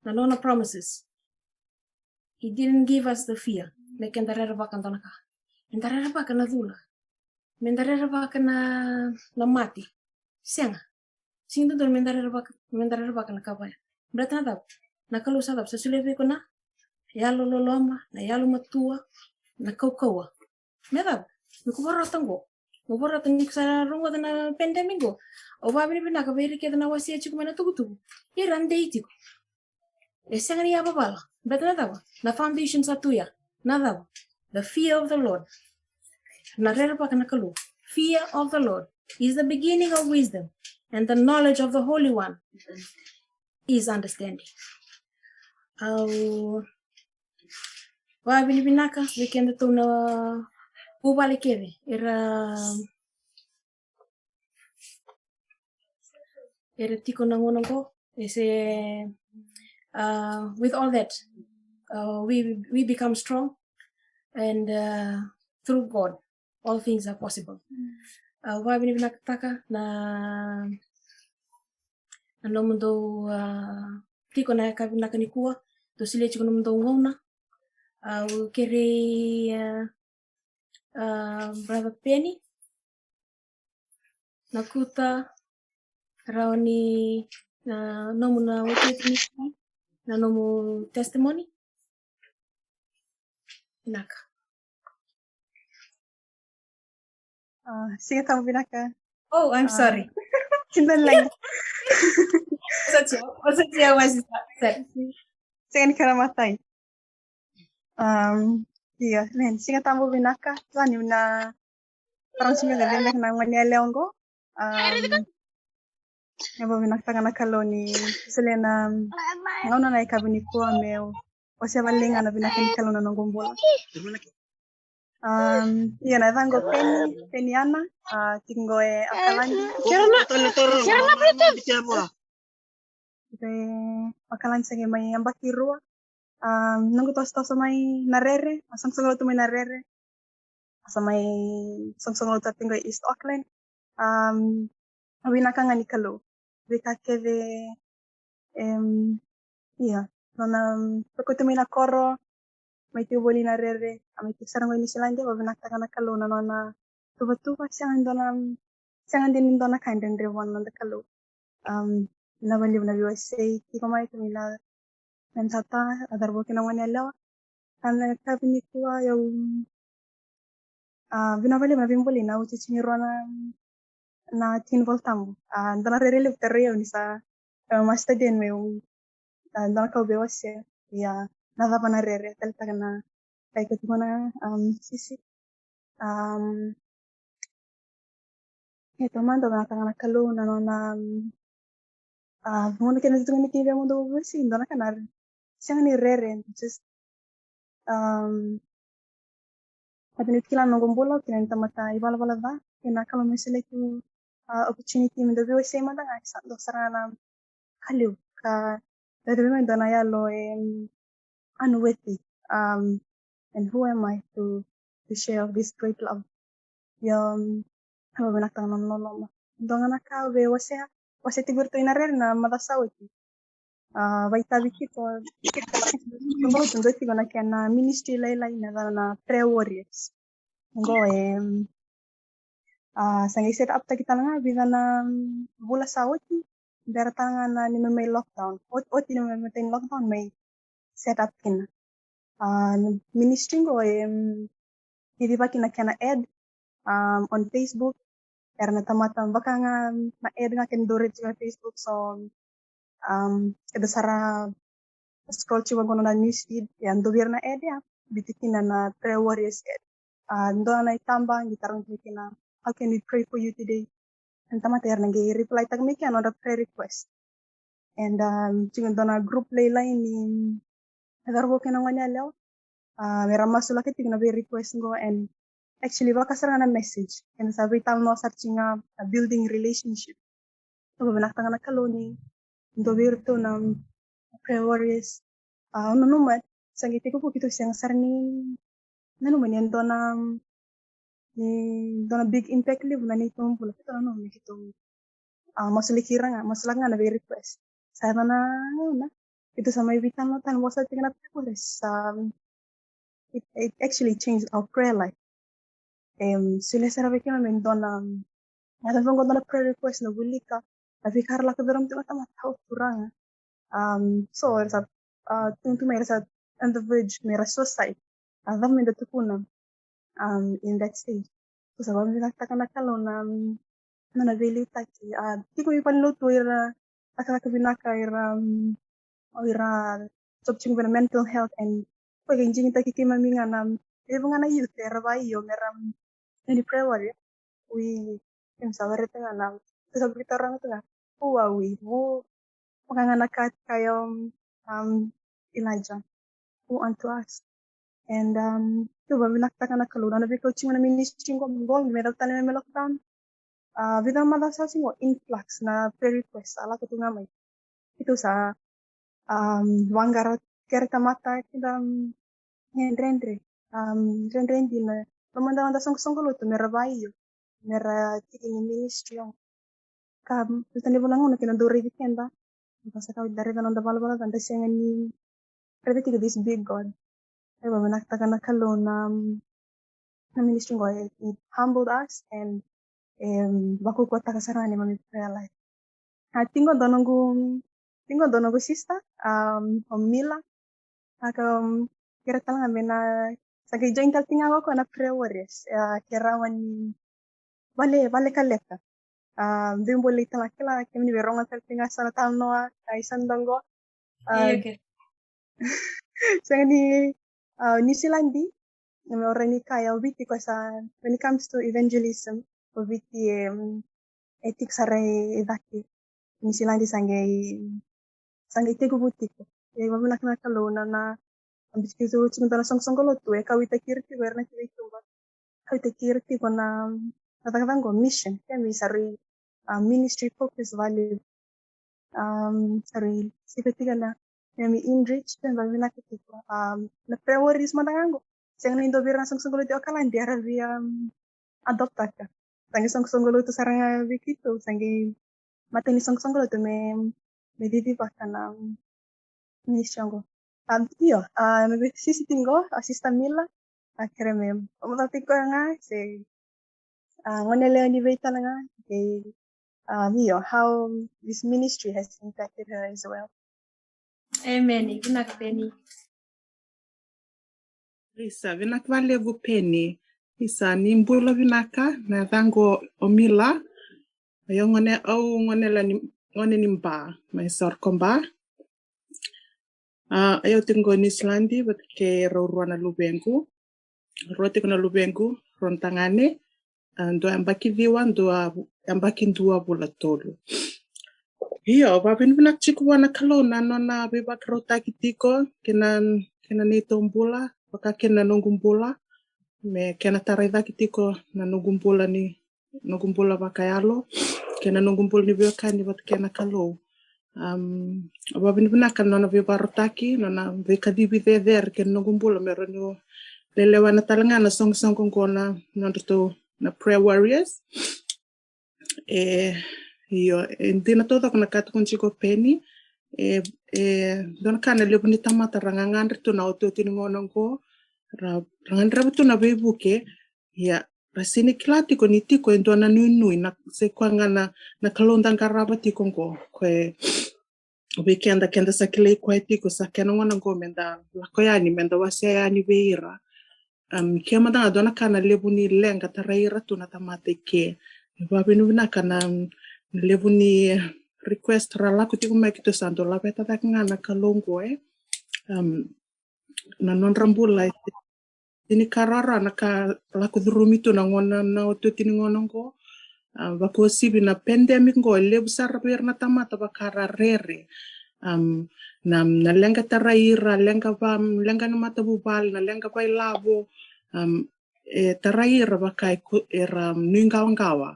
Na nona promises. He didn't give us the fear. Me keda rerevaka dua na ka. Meda rerevaka na cula. Meda rerevaka na, na mate. Sega. Sega ni dodonu meda rerevaka, meda rerevaka na ka vaya. Baleta na cava? Na Kalou sa cava? Sa solia vei iko na yalololoma, na yalomatua, na kaukauwa. Me cava? Me ko vorata qo. Mo vorata ni ko sa rogoca na pandemic qo. Au vakavinavinaka vei ira kece na wasea tiko mai na tukutuku. Ira dei tiko. E sega ni yavavala. Baleta na cava? Na foundation sa tu ya. Na cava? The fear of the Lord. Na rerevaka na Kalou. Fear of the Lord is the beginning of wisdom, and the knowledge of the Holy One is understanding. Au vakavinavinaka vei kedatou na vuvale kece era, era tiko na gauna qo. E se, uh, with all that, uh, we, we become strong, and, uh, through God all things are possible. Au vakavinavinakataka na, na nomudou, ah, tiko na yakavi vinaka nikua, dou solia tiko nomudou gauna. Au kerei, ah, ah, Brother Penny Nakuta, rawa ni, ah, nomu na wetiweti ni, na nomu testimony. Vinaka. Ah, siga tabu vinaka. Oh, I'm sorry. Tinda lagi. Osa tia, osa tia, my sister. Sorry. Siga ni kara matai. Um, ia, man, siga tabu vinaka. Lani na parang siga vinaka na ngoni a leongo. Um, Meu vakavinavinakataka na Kalou ni solia na gauna na yakavi nikua meu wasea vale ga na vinaka ni Kalou na noqu bula. Um, ia na yacaqu o Peni, Peni Ana, a, tiko qo e Auckland. Tiko e Auckland, sa qai mai yabaki rua. Um, noqu tosotoso mai Narere, a soqosoqo lotu mai Narere. A sa mai soqosoqo lotu tiko e East Auckland. Um, vinaka ga ni Kalou. Veika kece, em, ia, nona, um, kauta mai na koro, mai tiko voli Narere, a mai tiko sara qo i Niusiladi, vakavinavinakataka na Kalou na nona tuvatuva, sega ni dua na, sega ni dua na ka e dredre vua na noda Kalou. Um, vinaka vakalevu na veiwasei tiko mai, tiko mai na, na tata, a cauravou kei na gone yalewa. Ka na yakavi nikua, au, a, vinaka vakalevu na veibolei, au tiko ni rua na, na tiki ni Vola Tabu. A, dua na rere levu tarai au ni sa, a, master den meu, a, dua na ka au veiwasei. Ia, na cava na rere, taleitaka na, taleitaka tiko na, um, sisi. Um, e taumada, vinakataka na Kalou na nona, um, Ah, vuna kena tu ni kivia mo dou vesi, dona kana sega ni rere, just, um, hata ni kila noqu bula, kila ni tamata ivalavala ca, kena kalo me seleki, uh, opportunity me dou vesi mada ga, sa dou sara na kaliu, ka dou vei me dona yalo, em, unworthy, um, and who am I to, to share of this great love? Io, um, au vinakata na loloma. Dua ga na ka au via wasea, wasea tiko vei iratou ina rere na macawa sa oti. Ah, vakaitavi tiko, dua tiko na kena ministry lailai na yacana na Prayer Warriors. Qo e, ah, sa qai set up taki tale ga vica na, mm, vula sa oti, bera tale ga na ni mai lockdown. Ot-, oti ni mai, mai lockdown mai set up kina. Ah, ministry qo e, mm, cicivaki na kena ad, um, on Facebook. Era na tamata vaka ga na ad ga kena dau raica tiko na Facebook. So, um, eda sara scroll tiko vaqo na news feed, ia dau vei ira na ad, ia biuti kina na Prayer Warriors ad. Ah, dua na itaba qai tarogi tiko kina, "How can we pray for you today?" Na tamata era na qai reply taka mai kina nodra prayer request. And, um, tiko dua na group lailai ni cauravou kei na gone yalewa. Ah, era masulaka tiko na vei request qo, and actually vaka sara ga na message. Kena sa veitalanoa sara tiko ga na building relationship. Au vakavinavinakataka na Kalou ni dua vei iratou na Prayer Warriors. Ah, au nanuma sa qai tekivu keitou sega sara ni nanuma ni e dua na, ni dua na big impact levu na neitou bula. Keitou nanuma ni keitou, ah, masulaki ira ga, masulaka ga na vei request. Sa yaco na gauna keitou sa mai veitalanoa tale, vosa tiko na Prayer Warriors. Um, it, it actually changed our prayer life. Em, solia sara vei keimami e dua na, na, na, na prayer request na wilika na veika era lako curuma tiko na tamata, "O Turaga." Um, so era sa, ah, tu, tu mai era sa on the verge me ra suicide. A cava me da tukuna, um, in that stage? So sa vakavinavinakataka na Kalou na, um, nona veiliutaki. Ah, tiko i valenilotu ira, cakacaka vinaka ira, um, o ira sobu tiko vei na mental health, and ko qai digitaki keimami ga na, levu ga na youth era vakaio me ra, um, ni Prayer Warrior. We, keimami sa wareta ga na, sa vakataro ga tu ga, "Who are we?" Vu, vaka ga na ka e kaya o, um, Elijah, "Who unto us?" And, um, au vakavinavinakataka na Kalou na veika au tiko na ministry qo, qo me cau tale me lockdown. Ah, vica na macawa sa oti qo, influx na prayer request sa lako tu ga mai. Keitou sa, um, vaqara kere tamata keda, um, e dredre, um, dredre dina. Lomada noda soqosoqo lotu me ra vakaio me ra tiki ni ministry qo. Ka, um, ena vula qo na kena dau raici keda. Ka sa kau da raica noda valavala ca, da sega ni raica tiko this big God. Au vakavinavinakataka na Kalou na, um, na ministry qo, it, it humbled us and, em, vakaukauwataka sara ga neimami prayer life. A, tiko dua noqu, tiko dua noqu sister, um, o Mila. A ka, um, kere tale ga me na, sa qai join tale tiko ga o koya na Prayer Warriors. A, ke rawa ni vale, vale kaleka. A, dui bole tale ga, kila, kemuni veirogo tale tiko ga sa na talanoa, a, i sa dogo. A, io, okay. Sega ni, a, Niusiladi, me o rai ni kaya o Viti ko sa, when it comes to evangelism, o Viti, em, e tiko sara e cake. Niusiladi sa qai, sa qai tekivu tiko. Ia vakavinavinaka na Kalou na, na, na biuti keitou tiko dua na soqosoqo lotu, e kauwaitaki ira tiko era na kiveituba. Kauwaitaki ira tiko na, na cakacaka qo mission. Keimami sa rui, a, ministry focus value. Um, sa rui sika tiko na, keimami enrich, keimami vakavinaka tiko. Um, na Prayer Warriors mada ga qo, sega ni dua vei ira na soqosoqo lotu e Okaladi era via, um, adoptaka. Sa qai soqosoqo lotu sara ga vei keitou, sa qai matai ni soqosoqo lotu me, me cicivaka na, um, ministry qo. Um, io, a, na vei sisi tiko qo, a, Sister Mila, a, kere me, o mata tiko ga, se, a, gone lewe ni vei tale ga, okay. Um, io, how this ministry has impacted her as well. Amen. Vinaka Peni. Isa, vinaka vakalevu Peni. Isa, ni bula vinaka, na yacaqu o Mila. Au gone, au gone lewe ni, gone ni Ba, mai Sorokaba. A, au tiko qo Niusiladi vata kei rau rua na luvequ. Rua tiko na luvequ, rua na tagane. A, dua yabaki ciwa, dua yabaki dua vula tolu. Io, vavinavinaka tiko vua na Kalou na nona veivakarautaki tiko kei na kei na neitou bula, vaka kei na noqu bula, me kena tarai cake tiko na noqu bula ni noqu bula vakayalo kei na noqu bula ni veiwekani vata kei na Kalou. Um, vavinavinaka na nona veivakarautaki, nona veikacivi cecere kei na noqu bula me rawa niu lewena tale ga na soqosoqo oqo na nodratou na prayer warriors. E, io, e dina taucoko na ka tukuni tiko o Peni. E, e dua na ka na levu ni tamata ra gagadre tu na otioti ni gauna oqo, ra, ra gadreva tu na veivuke. Ia, ra sini kila tiko ni tiko e dua na nuinui, na se koya ga na, na Kalou da qarava tiko oqo. Ko e vei keda, keda sa kilai koya tiko, sa kena gauna oqo me da lako yani, me da wasea yani vei ira. Um, ke mada ga dua na ka na levu ni leqa tarai ira tu na tamata i ke. E vavinavinaka na, na levu ni request ra lako tiko mai, keitou sa dau laveta cake ga na Kalou oqo, e. Um, na nodra bula e tini ka rawarawa na ka lako curumi tu na gauna, na otioti ni gauna oqo. A, vakauasivi na pandemic oqo, e levu sara vei ira na tamata vaka ra rere. Um, na, na leqa tarai ira, leqa va, leqa na matavuvale, na leqa vailavo. Um, e tarai ira vaka e ku-, era nuiqawaqawa.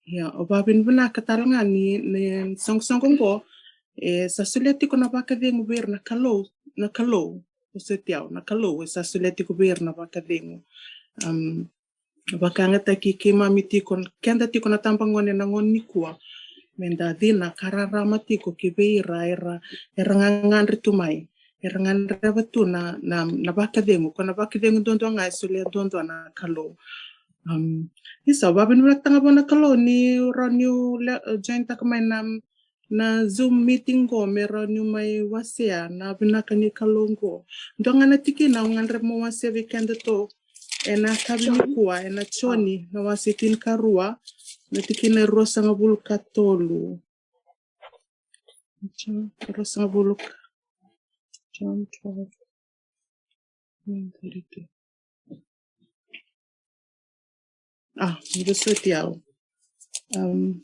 Ia, o vavinavinaka tale ga ni, ni soqosoqo oqo, e sa solia tiko na vakacegu vei ira na Kalou, na Kalou, o soti au, na Kalou, e sa solia tiko vei ira na vakacegu. Um, vakayagataki keimami tiko, keda tiko na tabagone na gauna nikua, me da cina ka rarama tiko ki vei ira, era, era gagadre tu mai, era gadreva tu na, na, na vakacegu, ko na vakacegu duadua ga e solia duadua na Kalou. Um, isa, vavinavinaka taga vua na Kalou ni rawa niu le-, join taka mai na, na Zoom meeting qo me rawa niu mai wasea na vinaka ni Kalou qo. Dua ga na tikina au gadreva mo wasea vei keda tou ena yakavi nikua, ena Joni na wase tinikarua, na tikina e ruasagavulu ka tolu. Joni, ruasagavulu ka, John twelve, thirty-two. A, ni vosoti au. Um,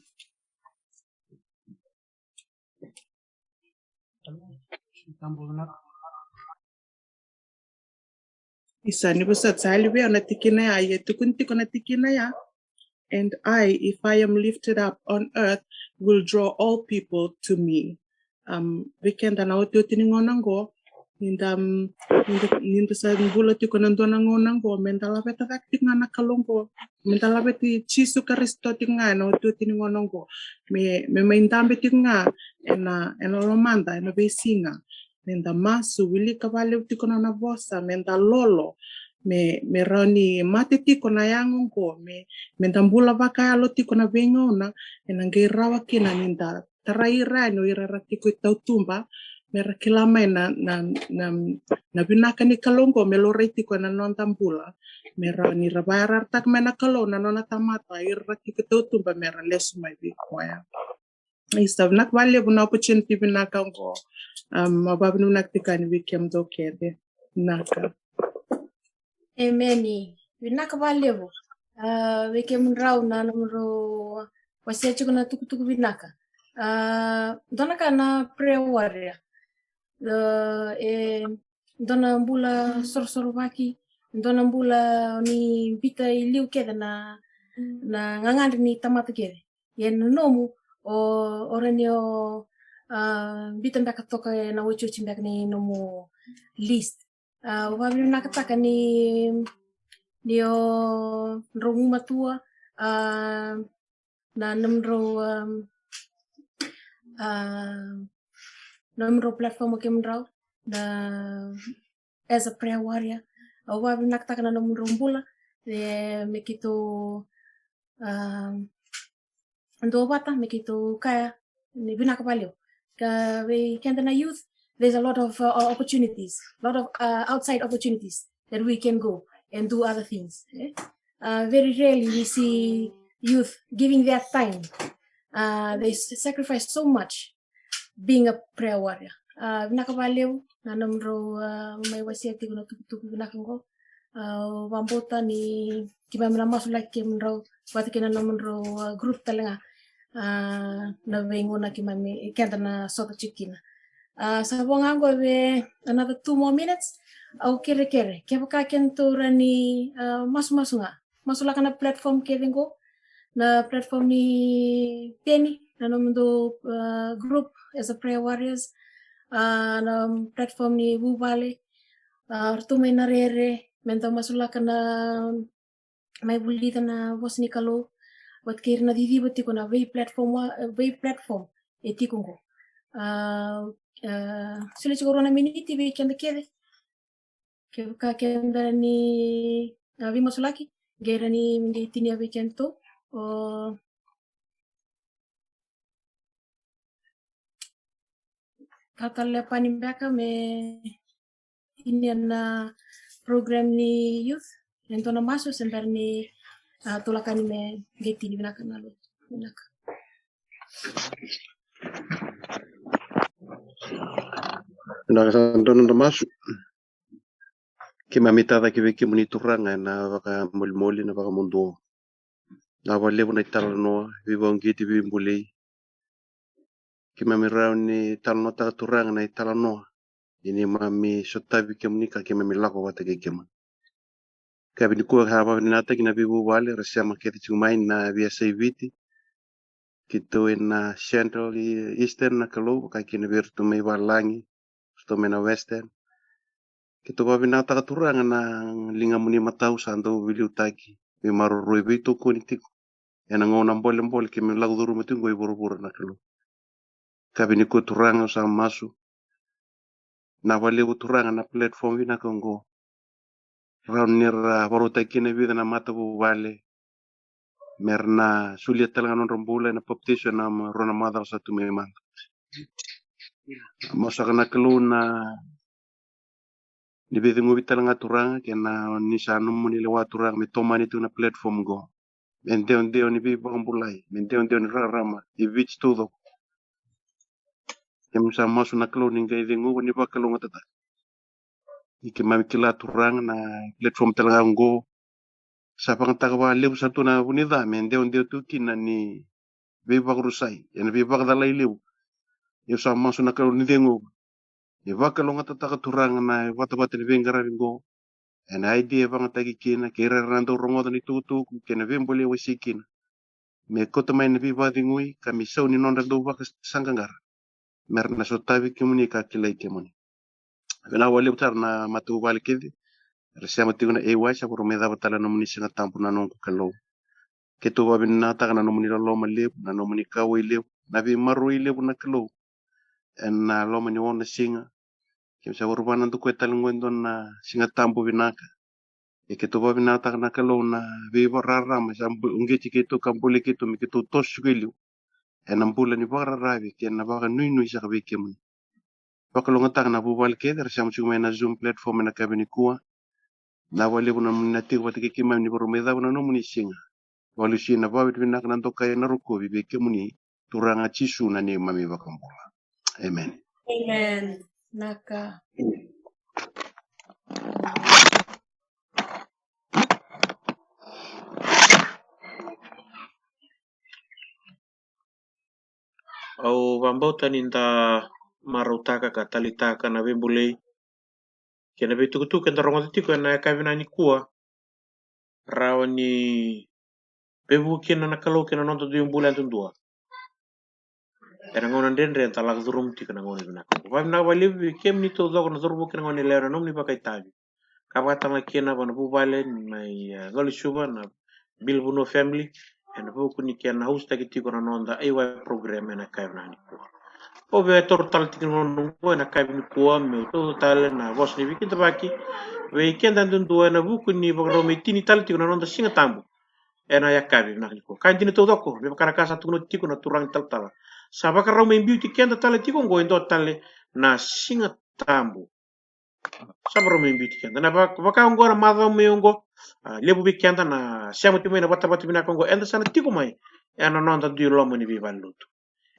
isa, ni vosoti, sa yali vei au na tikina ya, ia tukuni tiko na tikina ya. And I, if I am lifted up on earth, will draw all people to me. Um, vei keda na otioti ni gauna oqo, ni da, um, ni da, ni da sa bula tiko na dua na gauna oqo, me da laveta cake tiko ga na Kalou oqo, me da laveti Jisu Karisito tiko ga ena otioti ni gauna oqo, me, me mai dabe tiko ga ena, ena lomada ena veisiga, me da masu, wilika valevu tiko na nona vosa, me da lolo, me, me rawa ni mate tiko na yago oqo, me, me da bula vakayalo tiko na veigauna ena qai rawa kina ni da tarai ira yani o ira era tiko i tautuba, me ra kila mai na, na, na, na vinaka ni Kalou oqo me laurai tiko ena noda bula, me rawa ni ra vakayarayarataka mai na Kalou na nona tamata, ira era tiko i tautuba, me ra lesu mai vei koya. Isa, vinaka vakalevu na opportunity vinaka oqo. Um, au vavinavinaka tiko yani vei kemudou kece. Vinaka. Emeni. Vinaka vakalevu. A, vei kemudrau na nomudrau wasea tiko na tukutuku vinaka. A, dua na ka na prayer warrior. A, e dua na bula sorosorovaki, dua na bula ni biuta i liu kece na, na gagadre ni tamata kece. Ia na nomu, o, o rawa ni o, a, biuta beka toka ena otioti beka ni nomu list. A, au vavinavinakataka ni, ni o drau gumatua, a, na nomudrau, um, a, nomudrau platform o kemudrau, na as a prayer warrior. Au vavinavinakataka na nomudrau bula, e, me keitou, um, duavata, me keitou kaya ni vinaka vakalevu. Ka vei keda na youth, there's a lot of, uh, opportunities, lot of, uh, outside opportunities that we can go and do other things, eh? Uh, very rarely we see youth giving their time. Uh, they s-, sacrifice so much being a prayer warrior. Uh, vinaka vakalevu na nomudrau, uh, mai wasea tiko na tukutuku vinaka oqo. Uh, au vakabauta ni keimami na masulaki kemudrau vata kei na nomudrau, uh, group tale ga. a, na veigauna keimami, keda na sota tiko kina. A, sa vo ga oqo vei another two more minutes. Au kerekere, kevaka kedatou rawa ni, a, masumasu ga, masulaka na platform kece oqo, na platform ni Peni, na nomudou, a, group as a prayer warriors, a, na platform ni vuvale, a, ratou mai na rere, me dau masulaka na mai vulica na vosa ni Kalou vata kei ira na ciciva tiko na vei platform, vei platform e tiko oqo. A, a, solia tiko rua na miniti vei keda kece. Kevaka keda ni, a, veimasulaki, qai rawa ni qai tinia vei kedatou o Ka tale pani beka me tinia na program ni youth. E dua na masu se bera ni, a, tulakani me qai tini. Vinaka na lotu. Vinaka. Vinaka, sa dua na masu. Keimami tacake vei kemuni Turaga ena vakamolimoli, na vakamuduo. Na vakalevu na italanoa, veivakauqeti, veibulei. Keimami rawa ni talanoataka Turaga na italanoa ni neimami sotavi kemuni ka keimami lako vata kei kemuni. Ka vei nikua sa vakavinavinakataki na veivuvale era sema kece tiko mai na veiyasai Viti. Keitou ena Central, Eastern na Kalou, vaka kina vei iratou mai valagi, iratou mai na Western. Keitou vakavinavinakataka Turaga na ligamuni matau sa dau veiliutaki, veimaroroi, veitokoni tiko ena gauna bolebole keimami lako curuma tiko qo i vuravura na Kalou. Ka vei nikua Turaga au sa masu. Na vakalevu Turaga na platform vinaka oqo. Rawa ni ra vakarautaki kina e vica na matavuvale me ra na solia tale ga na nodra bula ena papitaiso ena rua na macawa sa tu mai mada. Masu saka na Kalou na ni veiceguvi tale ga Turaga kei na ni sa nomuni lewa Turaga me tomani tu na platform oqo. Me dewadewa ni veivakabulai, me dewadewa ni rarama e Viti taucoko. Keimami sa masu na Kalou ni qai ceguva ni vakalougatataka. Ni keimami kila Turaga na platform tale ga oqo sa vakayagataka vakalevu sara tu na vunica me dewadewa tu kina ni veivakarusai ena veivakacalai levu. Au sa masu na Kalou ni ceguva ni vakalougatataka Turaga na vatavata ni veiqaravi oqo. Ena idea e vakayagataki kina kei ira era na dau rogoca na itukutuku kei na veibolei wasei kina. Me kauta mai na veivakacegui ka me sau ni nodra dau vakasaqaqara. Me ra na sotavi kemuni ka kilai kemuni. Vinaka vakalevu sara na matavuvale kece era sema tiko na A Y, sa vakarau mai cava tale na nomuni Siga Tabu na noqu Kalou. Keitou vakavinavinakataka na nomuni loloma levu, na nomuni kauwai levu, na veimaroroi levu na Kalou. Ena loma ni ono na siga keimami sa vakarau vakanadakuya tale oqo e dua na Siga Tabu vinaka. Ia keitou vakavinavinakataka na Kalou na veivakararama sa uqeti keitou ka bolei keitou me keitou toso tiko e liu ena bula ni vakararavi kei na vakanuinui saka vei kemuni. Vakalougatataka na vuvale kece era sema tiko mai na Zoom platform ena yakavi nikua. Vinaka vakalevu na nomuni na tiko vata kei keimami ni vakarau mai cava na nomuni siga. Vakalesuya na vakavinavinaka, na dokai, na rokovi vei kemuni Turaga Jisu na neimami iVakabula. Emeni. Emeni. Vinaka. Au vakabauta ni da marautaka ka taleitaka na veibolei kei na veitukutuku eda rogoca tiko ena yakavi nikua. Rawa ni veivuke kina na Kalou kei na noda dui bula yadudua. Ena gauna dredre eda lako curuma tiko na gauna vinaka. Vakavinavinaka vakalevu vei kemuni taucoko na cauravou kei na gone yalewa ena nomuni vakaitavi. Ka vakatalega kina vua na vuvale mai, e, Colesuva, na Bill Vanua family, ena vuku ni kena hostaki tiko na noda A Y program ena yakavi nikua. Au via taura tale tiko na gauna oqo ena yakavi nikua meu tauca tale na vosa ni veikidavaki vei keda yadudua ena vuku ni vakarau me tini tale tiko na noda Siga Tabu ena yakavi vinaka nikua. Ka dina taucoko me vaka na ka sa tukuna tiko na turaga ni talatala, sa vakarau me biuti keda tale tiko oqo e dua tale na Siga Tabu. Sa vakarau me biuti keda na vaka, vaka oqo na macawa mai oqo. A, levu vei keda na sema tiko mai na vatavata vinaka oqo, eda sa na tiko mai ena noda dui loma ni veivalelotu.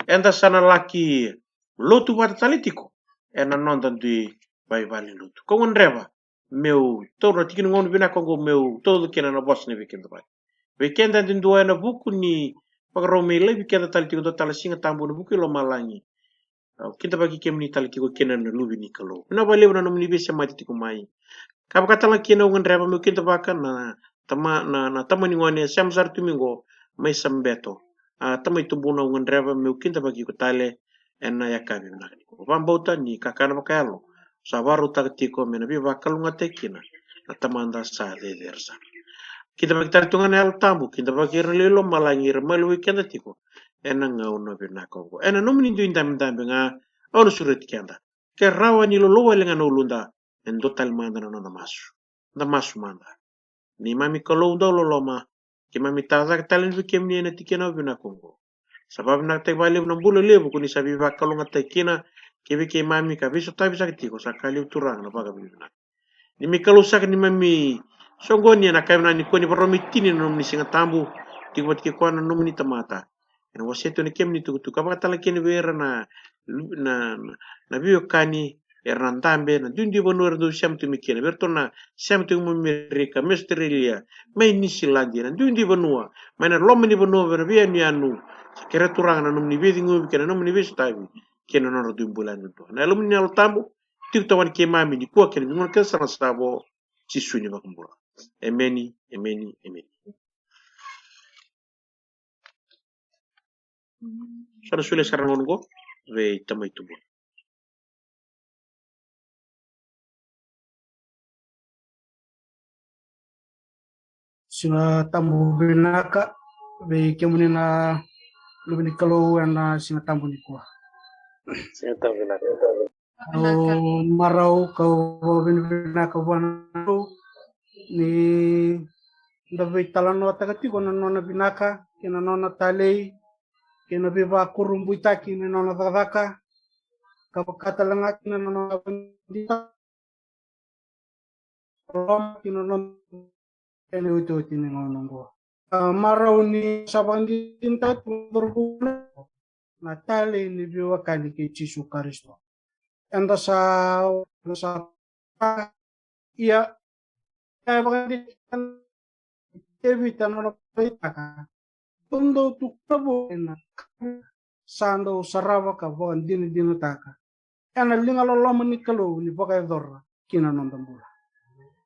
Eda sa na laki lotu vata tale tiko ena noda dui veivalelotu. Ko gadreva meu taura na tiki ni gauna vinaka oqo meu tauca kina na vosa ni veikidavaki vei keda yadudua ena vuku ni Vakarau me laivi keda tale tiko dua tale Siga Tabu ena vuku i lomalagi. Au kidavaki kemuni tale tiko kina na luve ni Kalou. Vinaka vakalevu na nomuni veisemati tiko mai. Ka vaka tale ga kina au gadreva meu kidavaka na tama, na, na tama ni gone e sema sara tu mai qo mai Sabeto. A, tamai Tubuna, au gadreva meu kidavaki iko tale ena yakavi vinaka nikua. Vakabauta ni kakana vakayalo sa vakarautaka tiko me na veivakalougatataki kina na Tamada sa cecere sara. Kidavaki tale tu ga na Yalo Tabu, kidavaki ira na lewe i lomalagi, ira mai lewai keda tiko ena gauna vinaka oqo. Ena nomuni dui dabedabe ga au na sureti keda. Ke rawa ni lolou wale ga na uluda, e dua tale mada na noda masu. Da masu mada. Neimami Kalou dau loloma, keimami tacake tale vei kemuni ena tikina vinaka oqo. Sa vakavinavinakataki vakalevu na bula levu ko ni sa veivakalougatataki kina ki vei keimami ka veisotavi saka tiko, sa ka levu Turaga na vakavinavinaka. Ni mai Kalou saka neimami soqoni ena yakavi vinaka nikua ni vakarau mai tini na nomuni Siga Tabu, tiko vata kei koya na nomuni tamata. Ena wasea tu na kemuni tukutuku, ka vaka tale ga kina vei ira na, na, na, na veiwekani, era na dabe, na duidui vanua era dau sema tu mai kina, vei iratou na sema tu mai Amerika, mai Australia, mai Niusiladi, na duidui vanua, mai na loma ni vanua, vei na veiyanuyanu. Sa kerea Turaga na nomuni veiciqomi kei na nomuni veisotavi kei na nodra dui bula yadudua. Na Yalomuni na Yalo Tabu tiko tawani keimami nikua kei na veigauna kece sara sa vo, Jisu na iVakabula. Emeni, emeni, emeni. Sa na solia sara na gauna oqo vei tamai Tubuna. Siga Tabu vinaka vei kemuni na luve ni Kalou ena Siga Tabu nikua. Siga Tabu vinaka. Au marau kau vakavinavinaka vua na Kalou ni da veitalanoataka tiko na nona vinaka kei na nona talei kei na veivakurabuitaki ni nona cakacaka, ka vaka tale ga kina na nona loloma kei na nona ena iotioti ni gauna oqo. A, marau ni sa vakadinadinataka tu na talei ni veiwekani kei Jisu Karisito. Eda sa, eda sa, ia, e vakadinadinataka Tevita na nona vakadeitaka. Dodonu tu na vo ena ka sa dau sarava ka vakadinadinataka ena liga loloma ni Kalou ni vakayacora kina noda bula.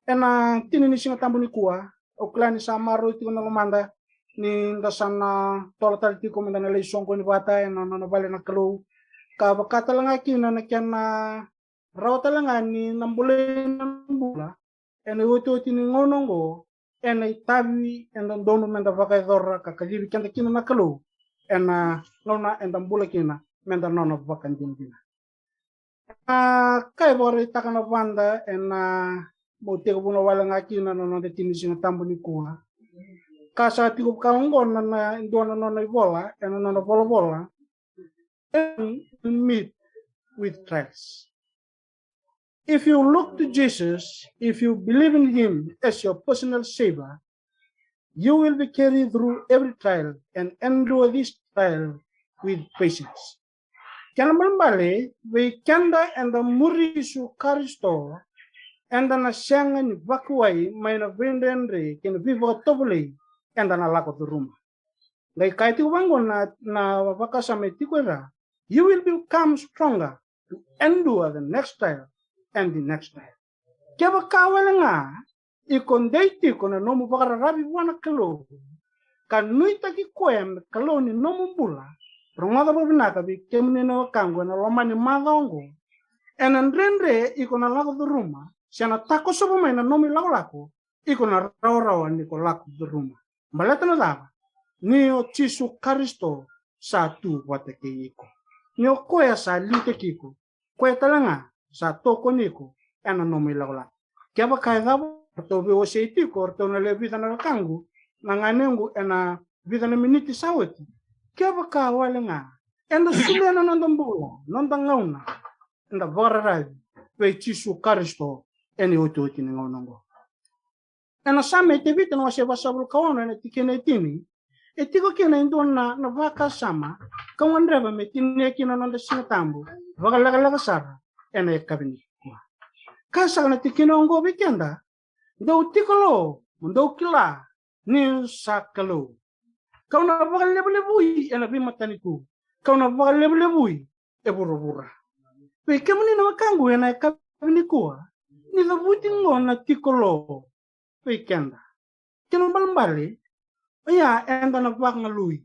Ena tini ni Siga Tabu nikua, au kila ni sa marau tiko na lomada ni da sa na tola tale tiko me da na lai soqoni vata ena nona vale na Kalou. Ka vaka tale ga kina na kena rawa tale ga ni na bolei na bula ena iotioti ni gauna oqo, ena itavi e dodonu me da vakayacora ka kacivi keda kina na Kalou ena gauna eda bula kina, me da nona vakadinadina. A, ka e vakaraitaka na vada ena, a, meu tekivuna wale ga kina na noda tini ni Siga Tabu nikua. Ka sa tiko vaka oqo na, na dua na nona ivola ena nona volavola, and meet with trials. If you look to Jesus, if you believe in him as your personal savior, you will be carried through every trial and endure this trial with patience. Kena ibalebale, vei keda eda muri Jisu Karisito, eda na sega ni vakawai mai na veidredre kei na veivakatovolei eda na lako curuma. Qai kaya tiko vaqo na, na vakasama e tiko e ra, you will become stronger to endure the next trial and the next trial. Kevaka wale ga iko dei tiko na nomu vakararavi vua na Kalou, ka nuitaki koya me Kalou ni nomu bula, rogoca vakavinaka vei kemuni na wekaqu ena loma ni macawa oqo, ena dredre iko na lako curuma se na takosova mai na nomu ilakolako, iko na rawarawa ni ko lako curuma. Baleta na cava? Ni o Jisu Karisito sa tu vata kei iko. Ni o koya sa liutaki iko. Koya tale ga sa tokoni iko ena nomu ilakolako. Kevaka e cava, ratou veiwasei tiko ratou na lewe vica na wekaqu, na ganequ, ena vica na miniti sa oti. Kevaka wale ga eda solia na noda bula, noda gauna, eda vakararavi vei Jisu Karisito ena iotioti ni gauna oqo. Ena Same i Tevita na wase vasagavulu ka ono ena tikina e tini, e tiko kina e dua na, na vakasama kau gadreva me tinia kina na noda Siga Tabu vakalekaleka sara ena yakavi nikua. Kaya saka na tikina oqo vei keda, dou tiko lo mo dou kila niu sa Kalou. Ka'u na vakalevulevui ena veimatanitu. Ka'u na vakalevulevui e vuravura. Vei kemuni na wekaqu ena yakavi nikua, ni cavuti qo na tiko lo vei keda. Kena ibalebale, oya eda na vagalui.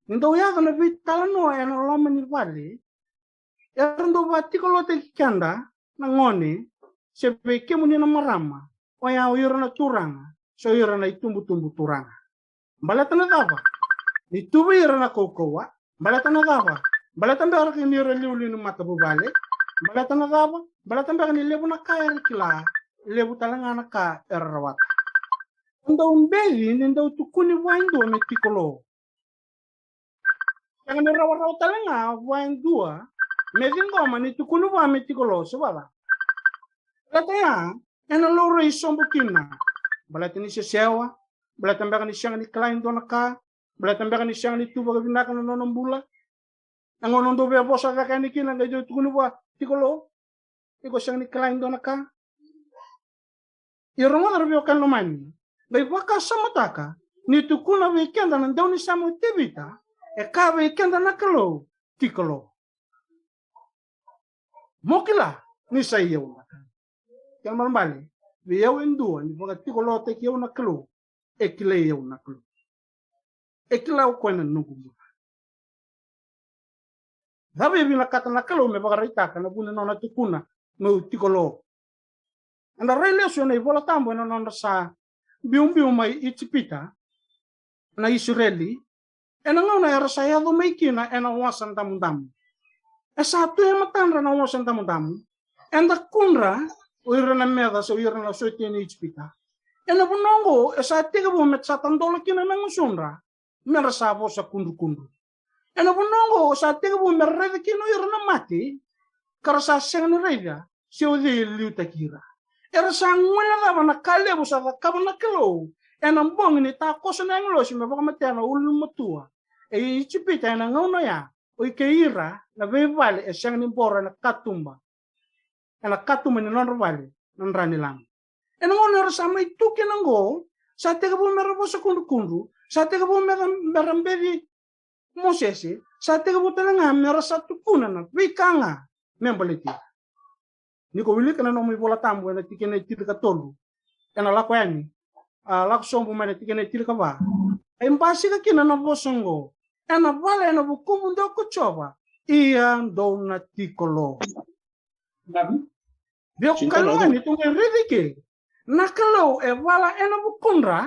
Ni dau yaco na veitalanoa ena loma ni vale, era dau vakatikilotaki keda na gone, se vei kemuni na marama, oya o ira na turaga, se o ira na itubutubu turaga. Baleta na cava? Ni tu vei ira na kaukauwa. Baleta na cava? Baleta beka ni ra liuliu ni matavuvale. Baleta na cava? Baleta beka ni levu na ka era kila, levu tale ga na ka era rawata. Dau beci ni dau tukuni vua e dua me tiko lo. Sega ni rawarawa tale ga vua e dua me ciqoma ni tukuni vua me tiko lo, se vacava? Baleta ya, ena laurai sobu kina. Baleta ni sesewa, baleta beka ni sega ni kila e dua na ka, baleta beka ni sega ni tu vakavinaka na nona bula. Na gauna dau via vosa cake yani kina, qai dau tukuni vua, tiko lo, iko sega ni kila e dua na ka. Ia rogoca, ra veiwekani lomani, qai vakasamataka ni tukuna vei keda na daunisame o Tevita, e kaya vei keda na Kalou, tiko lo. Mo kila ni sa i au na Kalou. Kena ibalebale, vei au e dua ni vakatikilotaki au na Kalou, e kilai au na Kalou. E kila o koya na noqu bula. Cava e vinakata na Kalou me vakaraitaka ena vuku ni nona tukuna meu tiko lo? Eda rai lesu ena iVola Tabu ena nodra sa biubiu mai Ijipita na Isireli, ena gauna era sa yaco mai kina ena Wasa Damudamu. E sa tu e matadra na Wasa Damudamu, e dakudra o ira na meca se o ira na sotia ni Ijipita. Ena vanua oqo e sa tekivu me sa tadola kina na gusudra, me ra sa vosa kudrukudru. Ena vanua oqo sa tekivu me ra raica kina o ira na mate, ka ra sa sega ni raica se o cei e liutaki ira. Era sa guilecava na ka levu sa cakava na Kalou ena bogi ni takoso na agilosi me vakamatea na ulumatua e Ijipita ena gauna oya, o i kei ira na veivale e sega ni boro ena katuba, ena katuba ni nodra vale na dra ni lama. Ena gauna era sa mai tu kina oqo, sa tekivu me ra vosa kudrukudru, sa tekivu me ra, me ra beci Mosese, sa tekivu tale ga me ra sa tukuna na veika ga me baleti ira. Ni ko wilika na nomu iVola Tabu ena tikina e tinikatolu, ena Lako Yani, a, Lako Sobu mai na tikina e tinikava, e basika kina na vosa oqo: Ena vala ena vukumu dau ko Jiova, ia dou na tiko lo. Veiwekani lomani, tou qai raica ke, na Kalou e vala ena vukudra,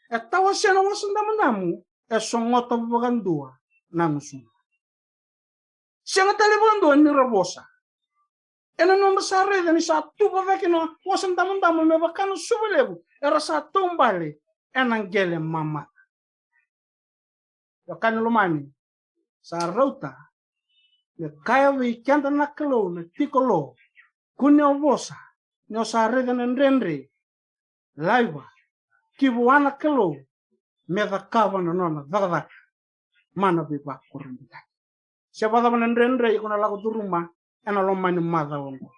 e tawasea na Wasa Damudamu, e sogota vakadua na gusudra. Sega tale vakadua ni ra vosa. Ena nodra sa raica ni sa tuva cake na Wasa Damudamu me vaka na suva levu, era sa taubale ena qele mamata. Wekani lomani, sa rauta me kaya vei keda na Kalou na tiko lo, kua ni o vosa ni o sa raica na dredre, laiva, ki vua na Kalou me cakava na nona cakacaka, mana veivakurabuitaki. Se vakacava na dredre iko na lako curuma ena loma ni macawa oqo?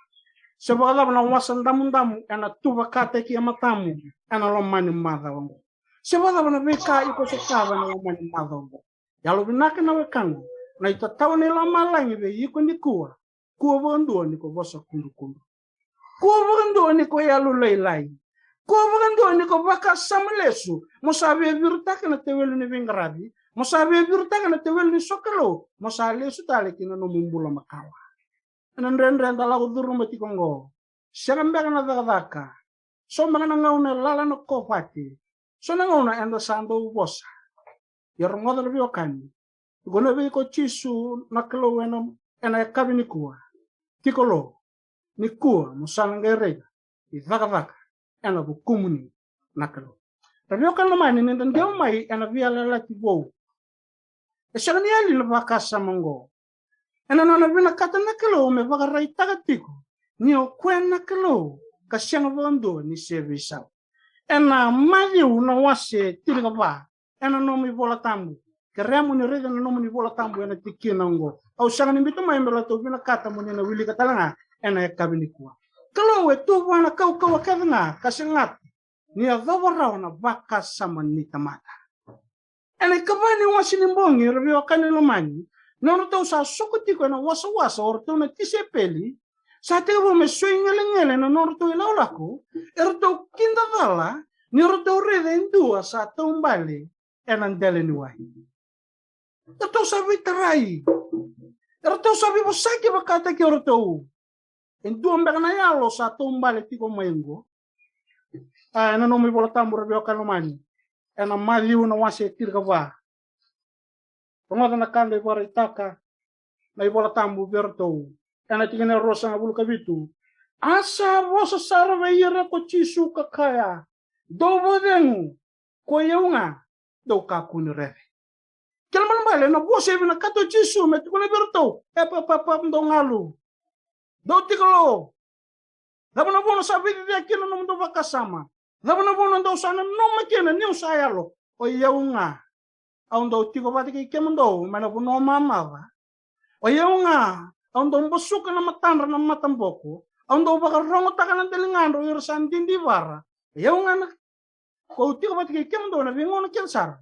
Se vakacava na Wasa Damudamu ena tuvakataki e matamu ena loma ni macawa oqo? Se vakacava na veika iko sotava ena loma ni macawa oqo? Yalovinaka na wekaqu, na itatau ni lomalagi vei iko nikua. Kua vakadua ni ko vosa kudrukudru. Kua vakadua ni ko yalolailai. Kua vakadua ni ko vakasama lesu mo sa via virutaka na tewelu ni veiqaravi, mo sa via virutaka na tewelu ni sokalou, mo sa lesu tale ki na nomu bula makawa. Ena dredre da lako curuma tiko oqo, sega beka na cakacaka, so beka na gauna e lala na kovate, so na gauna eda sa dau vosa. Ia rogoca na veiwekani, tukuna vei iko o Jisu na Kalou ena, ena yakavi nikua: Tiko lo, nikua mo sa na qai raica ni cakacaka ena vukumuni na Kalou. Ra veiwekani lomani, ni da dewa mai ena Veiyalayalati Vou, e sega ni yali na vakasama oqo. Ena nona vinakata na Kalou me vakaraitaka tiko ni o koya na Kalou, ka sega vakadua ni se veisau. Ena Maciu na wase tinikava ena nomu iVola Tabu. Kerea mo ni raica na nomuni iVola Tabu ena tikina oqo. Au sega ni biuta mai me ratou vinakata mo ni na wilika tale ga ena yakavi nikua. Kalou e tu vua na kaukauwa kece ga, ka segata ni yacova rawa na vakasama ni tamata. Ena ikava ni wase ni bogi, ra veiwekani lomani, nodratou sa soko tiko ena wasawasa o ratou na tisaipeli, sa tekivu me sui gelegele na nodratou ilakolako, eratou kidacala ni ratou raica e dua sa taubale ena dela ni wai. Eratou sa veitarai. Eratou sa veivosaki vakataki eratou. E dua beka na yalo sa taubale tiko mai oqo. A, ena nomu iVola Tabu, ra veiwekani lomani, ena Maciu na wase tinikava. Rogoca na ka e vakaraitaka na iVola Tabu vei iratou. Ena tikina e ruasagavulu ka vitu. A sa vosa sara vei ira ko Jisu ka kaya, "Dou vakacegu, koi au ga, dou kakua ni rere." Kena ibalebale, na vosa e vinakata o Jisu me tukuna vei iratou, e papapapa, dou galu. Dou tiko lo. Cava na vuna sa veiciciyaki kina na nomudou vakasama? Cava na vuna dou sa nanuma kina niu sa yalo? Oi au ga, au dau tiko vata kei kemudou mai na vanua mamaca. Oi au ga, au dau basuka na matadra na mataboko. Au dau vakarogotaka na daligadra o ira sa didivara. Oi au ga na, kau tiko vata kei kemudou ena veigauna kece sara.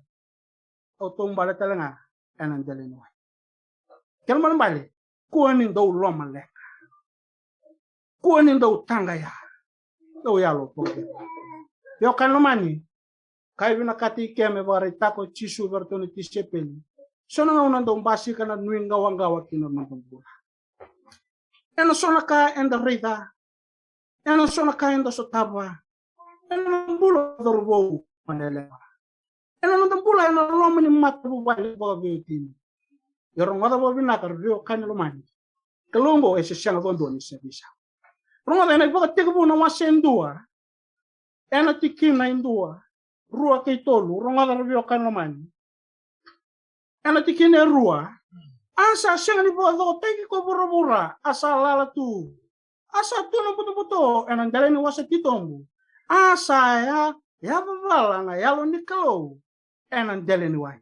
Au taubale tale ga ena dela ni wai. Kena ibalebale, kua ni dou lomaleqa. Kua ni dou taqaya. Dou yalo vakavinaka. Veiwekani lomani, ka e vinakata ike me vakaraitaka o Jisu vei iratou na tisaipeli. So na gauna dau basika na nuiqawaqawa ki na noda bula. Ena so na ka eda raica, ena so na ka eda sotava ena bula, cauravou, marama, yalewa, ena noda bula ena loma ni matavuvale vakaveiwatini. Ia rogoca vakavinaka, ra veiwekani lomani, Kalou oqo e se sega vakadua ni se veisau. Rogoca ena iVakatekivu na wase e dua, ena tikina e dua, rua kei tolu, rogoca, ra veiwekani lomani. Ena tikina e rua, a sa sega ni vakacokotaki ko vuravura, a sa lala tu. A sa tu na butobuto ena dela ni wasa titobu. A sa ya, yavavala na Yalo ni Kalou ena dela ni wai.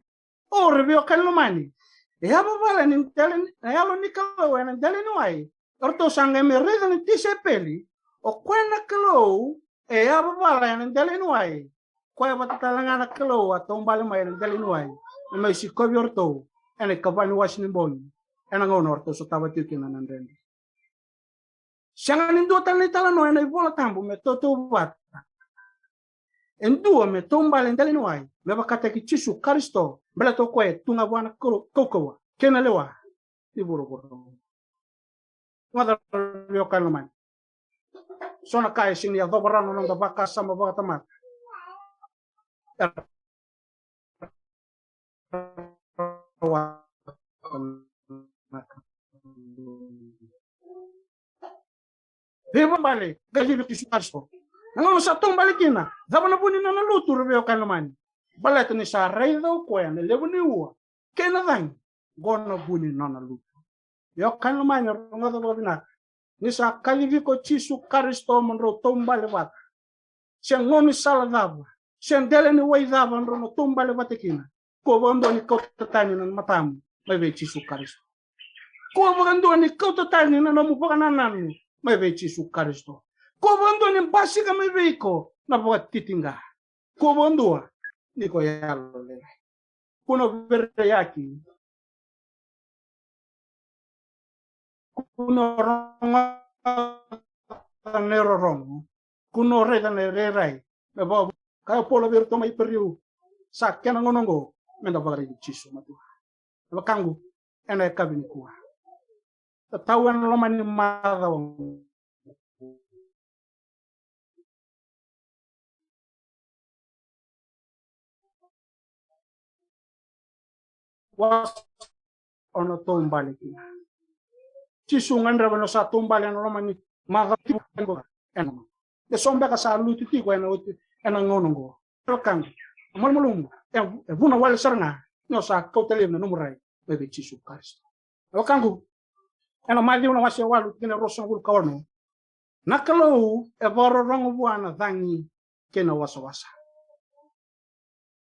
O, ra veiwekani lomani, e yavavala ni dela ni, na Yalo ni Kalou ena dela ni wai. O ratou sa qai mai raica na tisaipeli, o koya na Kalou e yavavala ena dela ni wai. Koya vata tale ga na Kalou a taubale mai ena dela ni wai, me mai sikovi iratou ena ikava ni wase ni bogi, ena gauna o ratou sotava tiko kina na dredre. Sega ni dua tale na italanoa ena iVola Tabu me tautauvata e dua me taubale e dela ni wai me vakataki Jisu Karisito, baleta o koya e tu ga vua na kau-, kaukauwa kei na lewa ni vuravura. Rogoca, ra veiwekani lomani. So na ka e sega ni yacova rawa na noda vakasama vakatamata. Veivakabale, qai liu Jisu Karisito. Na gauna sa taubale kina, cava na vu ni nona lutu, ra veiwekani lomani? Baleta ni sa raica o koya na levu ni ua kei na cagi, qo na vu ni nona lutu. Veiwekani lomani, rogoca vakavinaka. Ni sa kacivi iko o Jisu Karisito mo drau taubale vata, se gaunisala cava, se dela ni wai cava drau na taubale vata kina, kua vakadua ni kauta tani na matamu mai vei Jisu Karisito. Kua vakadua ni kauta tani na nomu vakanananu mai vei Jisu Karisito. Kua vakadua ni basika mai vei iko na vakatitiqa. Kua vakadua ni ko yalolailai. Kua ni vereitaki. Kua ni rogoca na irorogo. Kua ni raica na irairai. Me vaka, kaya o Paula vei iratou mai Iperiu, sa kena gauna oqo meda vakaraici Jisu, matua. Na wekaqu, ena yakavi nikua, tatau ena loma ni macawa, o na taubale kina. Jisu gadreva ni o sa taubale ena loma ni macawa tiko ena, e so beka sa lutu tiko ena oti, ena gauna oqo. Na wekaqu, malumalumu, e, e vunawale sara ga ni o sa kauta laivi na nomu rai mai vei Jisu Karisito. Na wekaqu, ena Maciu na wase walu, tikina ruasagavulu ka ono. Na Kalou e vakarorogo vua na cagi kei na wasawasa.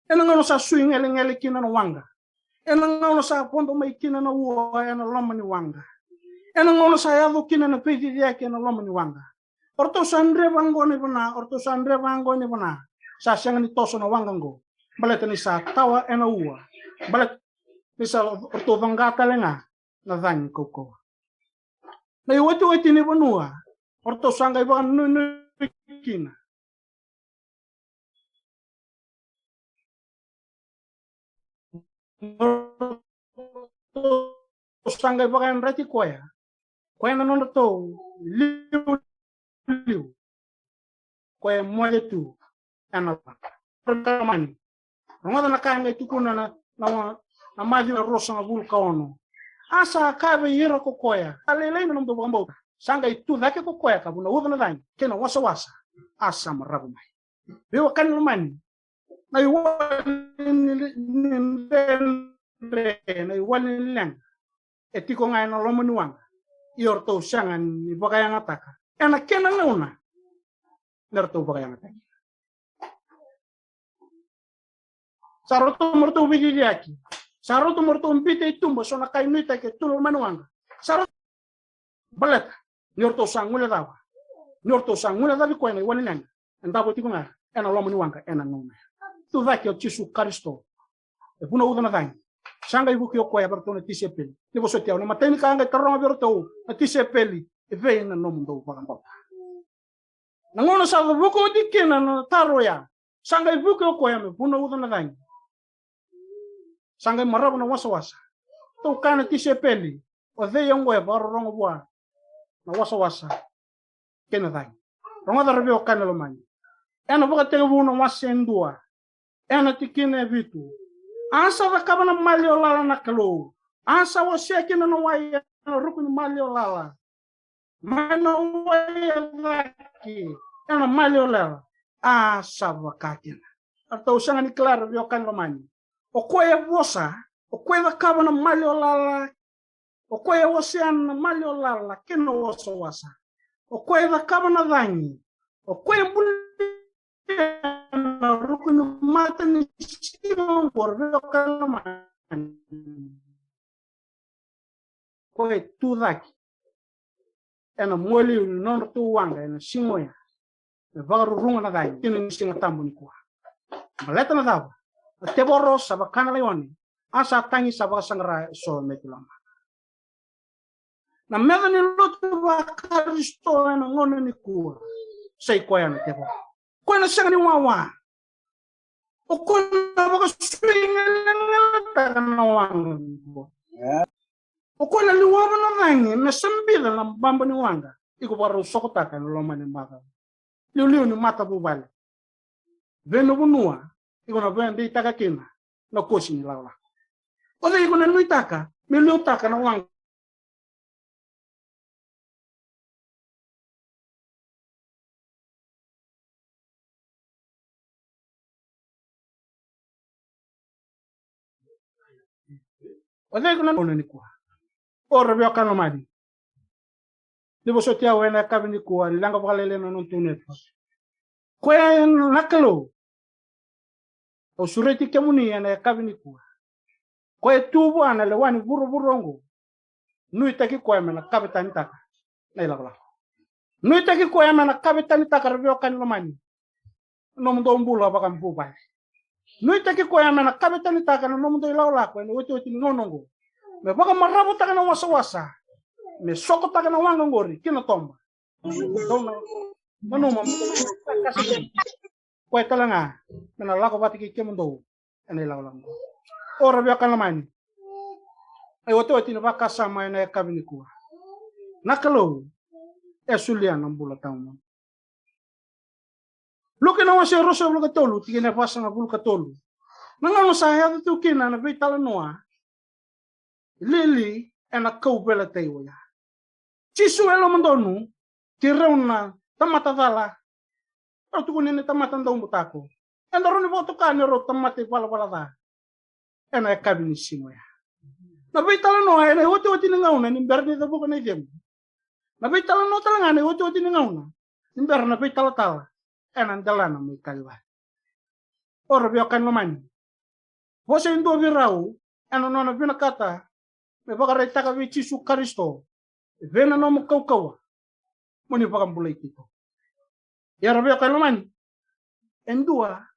Ena gauna sa sui gelegele kina na waqa, ena gauna sa vodo mai kina na ua ena loma ni waqa, ena gauna sa yaco kina na veiciciyaki ena loma ni waqa, o ratou sa dreva oqo na ivana, o ratou sa dreva oqo na ivana. Sa sega ni toso na waqa oqo. Baleta ni sa tawa ena ua. Baleta ni sa ratou coqa tale ga na cagi kaukauwa. Na iotioti ni vanua o ratou sa qai vakanuinui kina. Sa qai vakayadrati koya. Koya na nodratou liuliu. Koya e moce tu ena lomani. Rogoca na ka e qai tukuna na, na, na Maciu e ruasagavulu ka ono. A sa kaya vei ira ko koya, a lailai na nomudou vakabauta. Sa qai tu cake ko koya ka vunauca na cagi kei na wasawasa. A sa maravu mai. Veiwekani lomani, na iwali ni, ni dredre, na iwali ni leqa e tiko ga ena loma ni waqa. Ia o ratou sega ni vakayagataka ena kena gauna me ratou vakayagataki. Sa ratou me ratou veiciciyaki. Sa ratou me ratou biuta i tuba so na ka e nuitaki e tu loma ni waqa. Sa ratou baleta ni o ratou sa guilecava, ni o ratou sa guilecavi koya na iwali ni leqa e davo tiko ga ena loma ni waqa ena gauna ya. Tu cake o Jisu Karisito e vunauca na cagi. Sa qai vuki o koya vei ratou na tisaipeli. Ni vosoti au, na imatai ni ka a qai taroga vei ratou na tisaipeli, e vei na nomudou vakabauta? Na gauna sa cavuka oti kina na taro oya, sa qai vuki o koya me vunauca na cagi. Sa qai marava na wasawasa. Ratou kaya na tisaipeli, o cei oqo e vakarorogo vua na wasawasa kei na cagi? Rogoca ra veiwekani lomani. Ena Vakatekivu na wase e dua, ena tikina e vitu. A sa cakava na maliwa lala na Kalou. A sa wasea kina na wai ena ruku ni maliwa lala. Mai na wai e cake ena maliwa lala. A sa vaka kina. Ratou sega ni kila, ra veiwekani lomani. O koya e vosa, o koya e cakava na maliwa lala, o koya e wasea na maliwa lala kei na wasawasa. O koya e cakava na cagi. O koya e bulia na ruku ni mata ni siga oqo, ra veiwekani lomani. Koya e tu cake ena mualiu ni nodratou waqa ena siga oya me vakaruruga na cagi kina ni Siga Tabu nikua. Baleta na cava? Na tevoro sa vaka na laione, a sa tagi sa vakasaqara eso me kiloma. Na meca ni lotu vaKarisito ena gauna nikua sa i koya na tevoro. Koya na sega ni wawa. O koya na vakasuigalegaleataka na waqa. O koya na liwava na cagi me sabica na baba ni waqa. Iko vakarau sokotaka ena loma ni maca, liuliu ni matavuvale. Vei na vanua iko na vakadeitaka kina na kosi ni lakolako. O cei iko na nuitaka me liutaka na waqa? O cei iko na nuitaka nikua? O ra veiwekani lomani, ni vosoti au ena yakavi nikua, ni leqa vakalailai na noda tu network. Koya na Kalou au sureti kemuni ena yakavi nikua. Koya e tu vua na lewa ni vuravura oqo. Nuitaki koya me na kavetanitaka na ilakolako. Nuitaki koya me na kavetanitaka, ra veiwekani lomani, na nomudou bula vakavuvale. Nuitaki koya me na kavetanitaka na nomudou ilakolako ena iotioti ni gauna oqo. Me vakamaravutaka na wasawasa, me sokotaka na waqa oqori ki na toba. Dou na nanuma, koya tale ga me na lako vata kei kemudou ena ilakolako. O ra veiwekani lomani, iotioti ni vakasama ena yakavi nikua. Na Kalou e solia na bula tawamudu. Luke na wase ruasagavulu ka tolu, tikina e vasagavulu ka tolu. Na gauna sa yaco tu kina na veitalanoa lili ena kauveilatai oya. Jisu e lomadonu, keirau na tamata cala. Rau tukuni ni tamata daubutako. Eda rawa ni vakatoka ni rau tamata ivalavala ca. Ena yakavi ni siga oya. Na veitalanoa ena iotioti ni gauna ni bera ni cavuka na icegu. Na veitalanoa tale ga ena iotioti ni gauna ni bera na veitalatala ena delana mai Kalivari. O ra veiwekani lomani, vosa e dua vei rau ena nona vinakata me vakaraitaka vei Jisu Karisito, e vei na nomu kaukauwa mo ni vakabulai keitou. Ia ra veiwekani lomani, e dua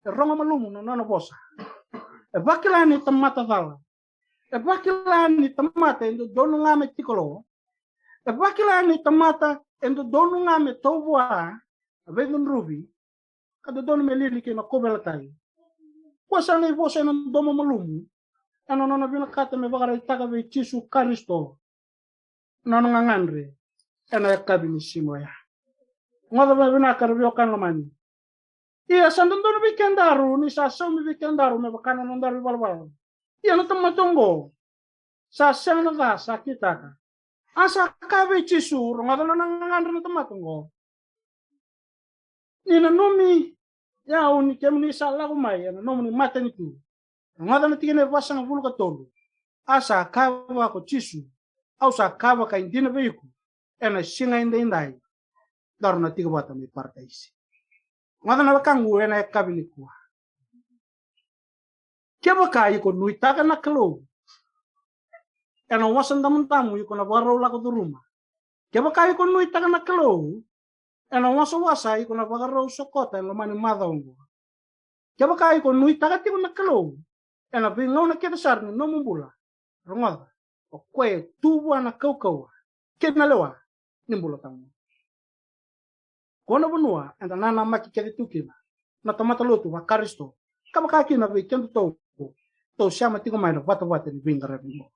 e rogo malumu na nona vosa. E vakila ni tamata cala. E vakila ni tamata e dodonu ga me tiko lo. E vakila ni tamata e dodonu ga me tau vua na veicudruvi, ka dodonu me lili kei na kauveilatai. Koya sa na ivosa ena domo malumu, ena nona vinakata me vakaraitaka vei Jisu Karisito na nona gagadre ena yakavi ni siga oya. Rogoca vinaka, ra veiwekani lomani. Ia sa dodonu vei kedaru ni sa saumi vei kedaru me vaka na nodaru ivalavala. Ia na tamata oqo sa sega na ca sa kitaka. A sa kaya vei Jisu, rogoca na nona gagadre na tamata oqo. Ni nanumi au ni kemuni sa lako mai ena nomuni matanitu. Rogoca na tikina e vasagavulu ka tolu. A sa kaya vua ko Jisu, au sa kaya vakaidina vei iko, ena siga edaidai daru na tiko vata mai Parataisi. Rogoca na wekaqu ena yakavi nikua. Kevaka iko nuitaka na Kalou, ena Wasa Damudamu iko na vakarau lako curuma. Kevaka iko nuitaka na Kalou, ena wasawasa iko na vakarau sokota ena loma ni macawa oqo. Kevaka iko nuitaka tiko na Kalou ena veigauna kece sara ni nomu bula, rogoca, o koya e tu vua na kaukauwa kei na lewa ni bula tawamudu. Ko na vanua eda nanamaki kece tu kina na tamata lotu vaKarisito, ka vaka kina vei kedatou tou sema tiko mai na vatavata ni veiqaravi oqo.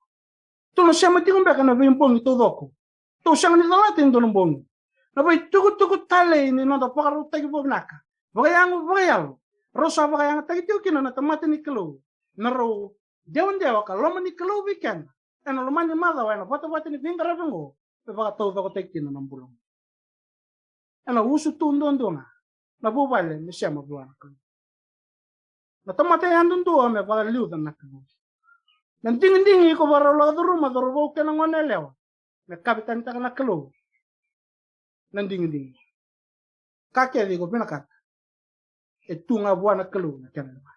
Tou na sema tiko beka na veibogi taucoko. Tou sega ni calata e dua na bogi na veitukutuku talei ni noda vakarautaki vakavinaka, vakayago, vakayalo. Rau sa vakayagataki tiko kina na tamata ni Kalou me rau dewadewa ka loma ni Kalou vei keda ena loma ni macawa ena vatavata ni veiqaravi oqo, me vakataucokotaki kina na bula. Ena usutu duadua ga na vuvale me sema vua na Kalou. Na tamata yadudua me vakaliuca na Kalou. Na digidigi iko vakarau lako curuma, cauravou kei na goneyalewa, me kavetanitaka na Kalou. Na digidigi, ka kece iko vinakata, e tu ga vua na Kalou na kena lewa.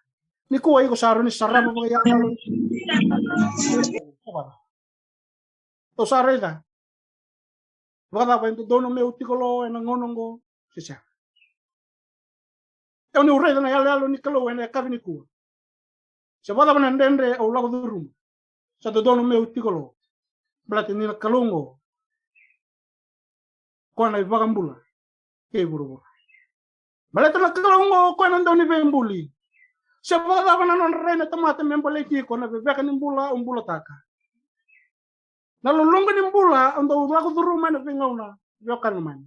Nikua iko sa rawa ni sarava vakayalo. Tou sa raica vakacava e dodonu meu tiko lo ena gauna oqo, se sega? Au niu raica na yaloyalo ni Kalou ena yakavi nikua, se vakacava na dredre au lako curuma, sa dodonu meu tiko lo, baleta ni na Kalou oqo, koya na iVakabula kei vuravura. Baleta na Kalou oqo, koya na Dauniveibuli. Se vakacava na nodra rai na tamata me baleti iko, na veveka ni bula o bulataka, na luluqa ni bula o dau lako curuma ena veigauna, veiwekani lomani.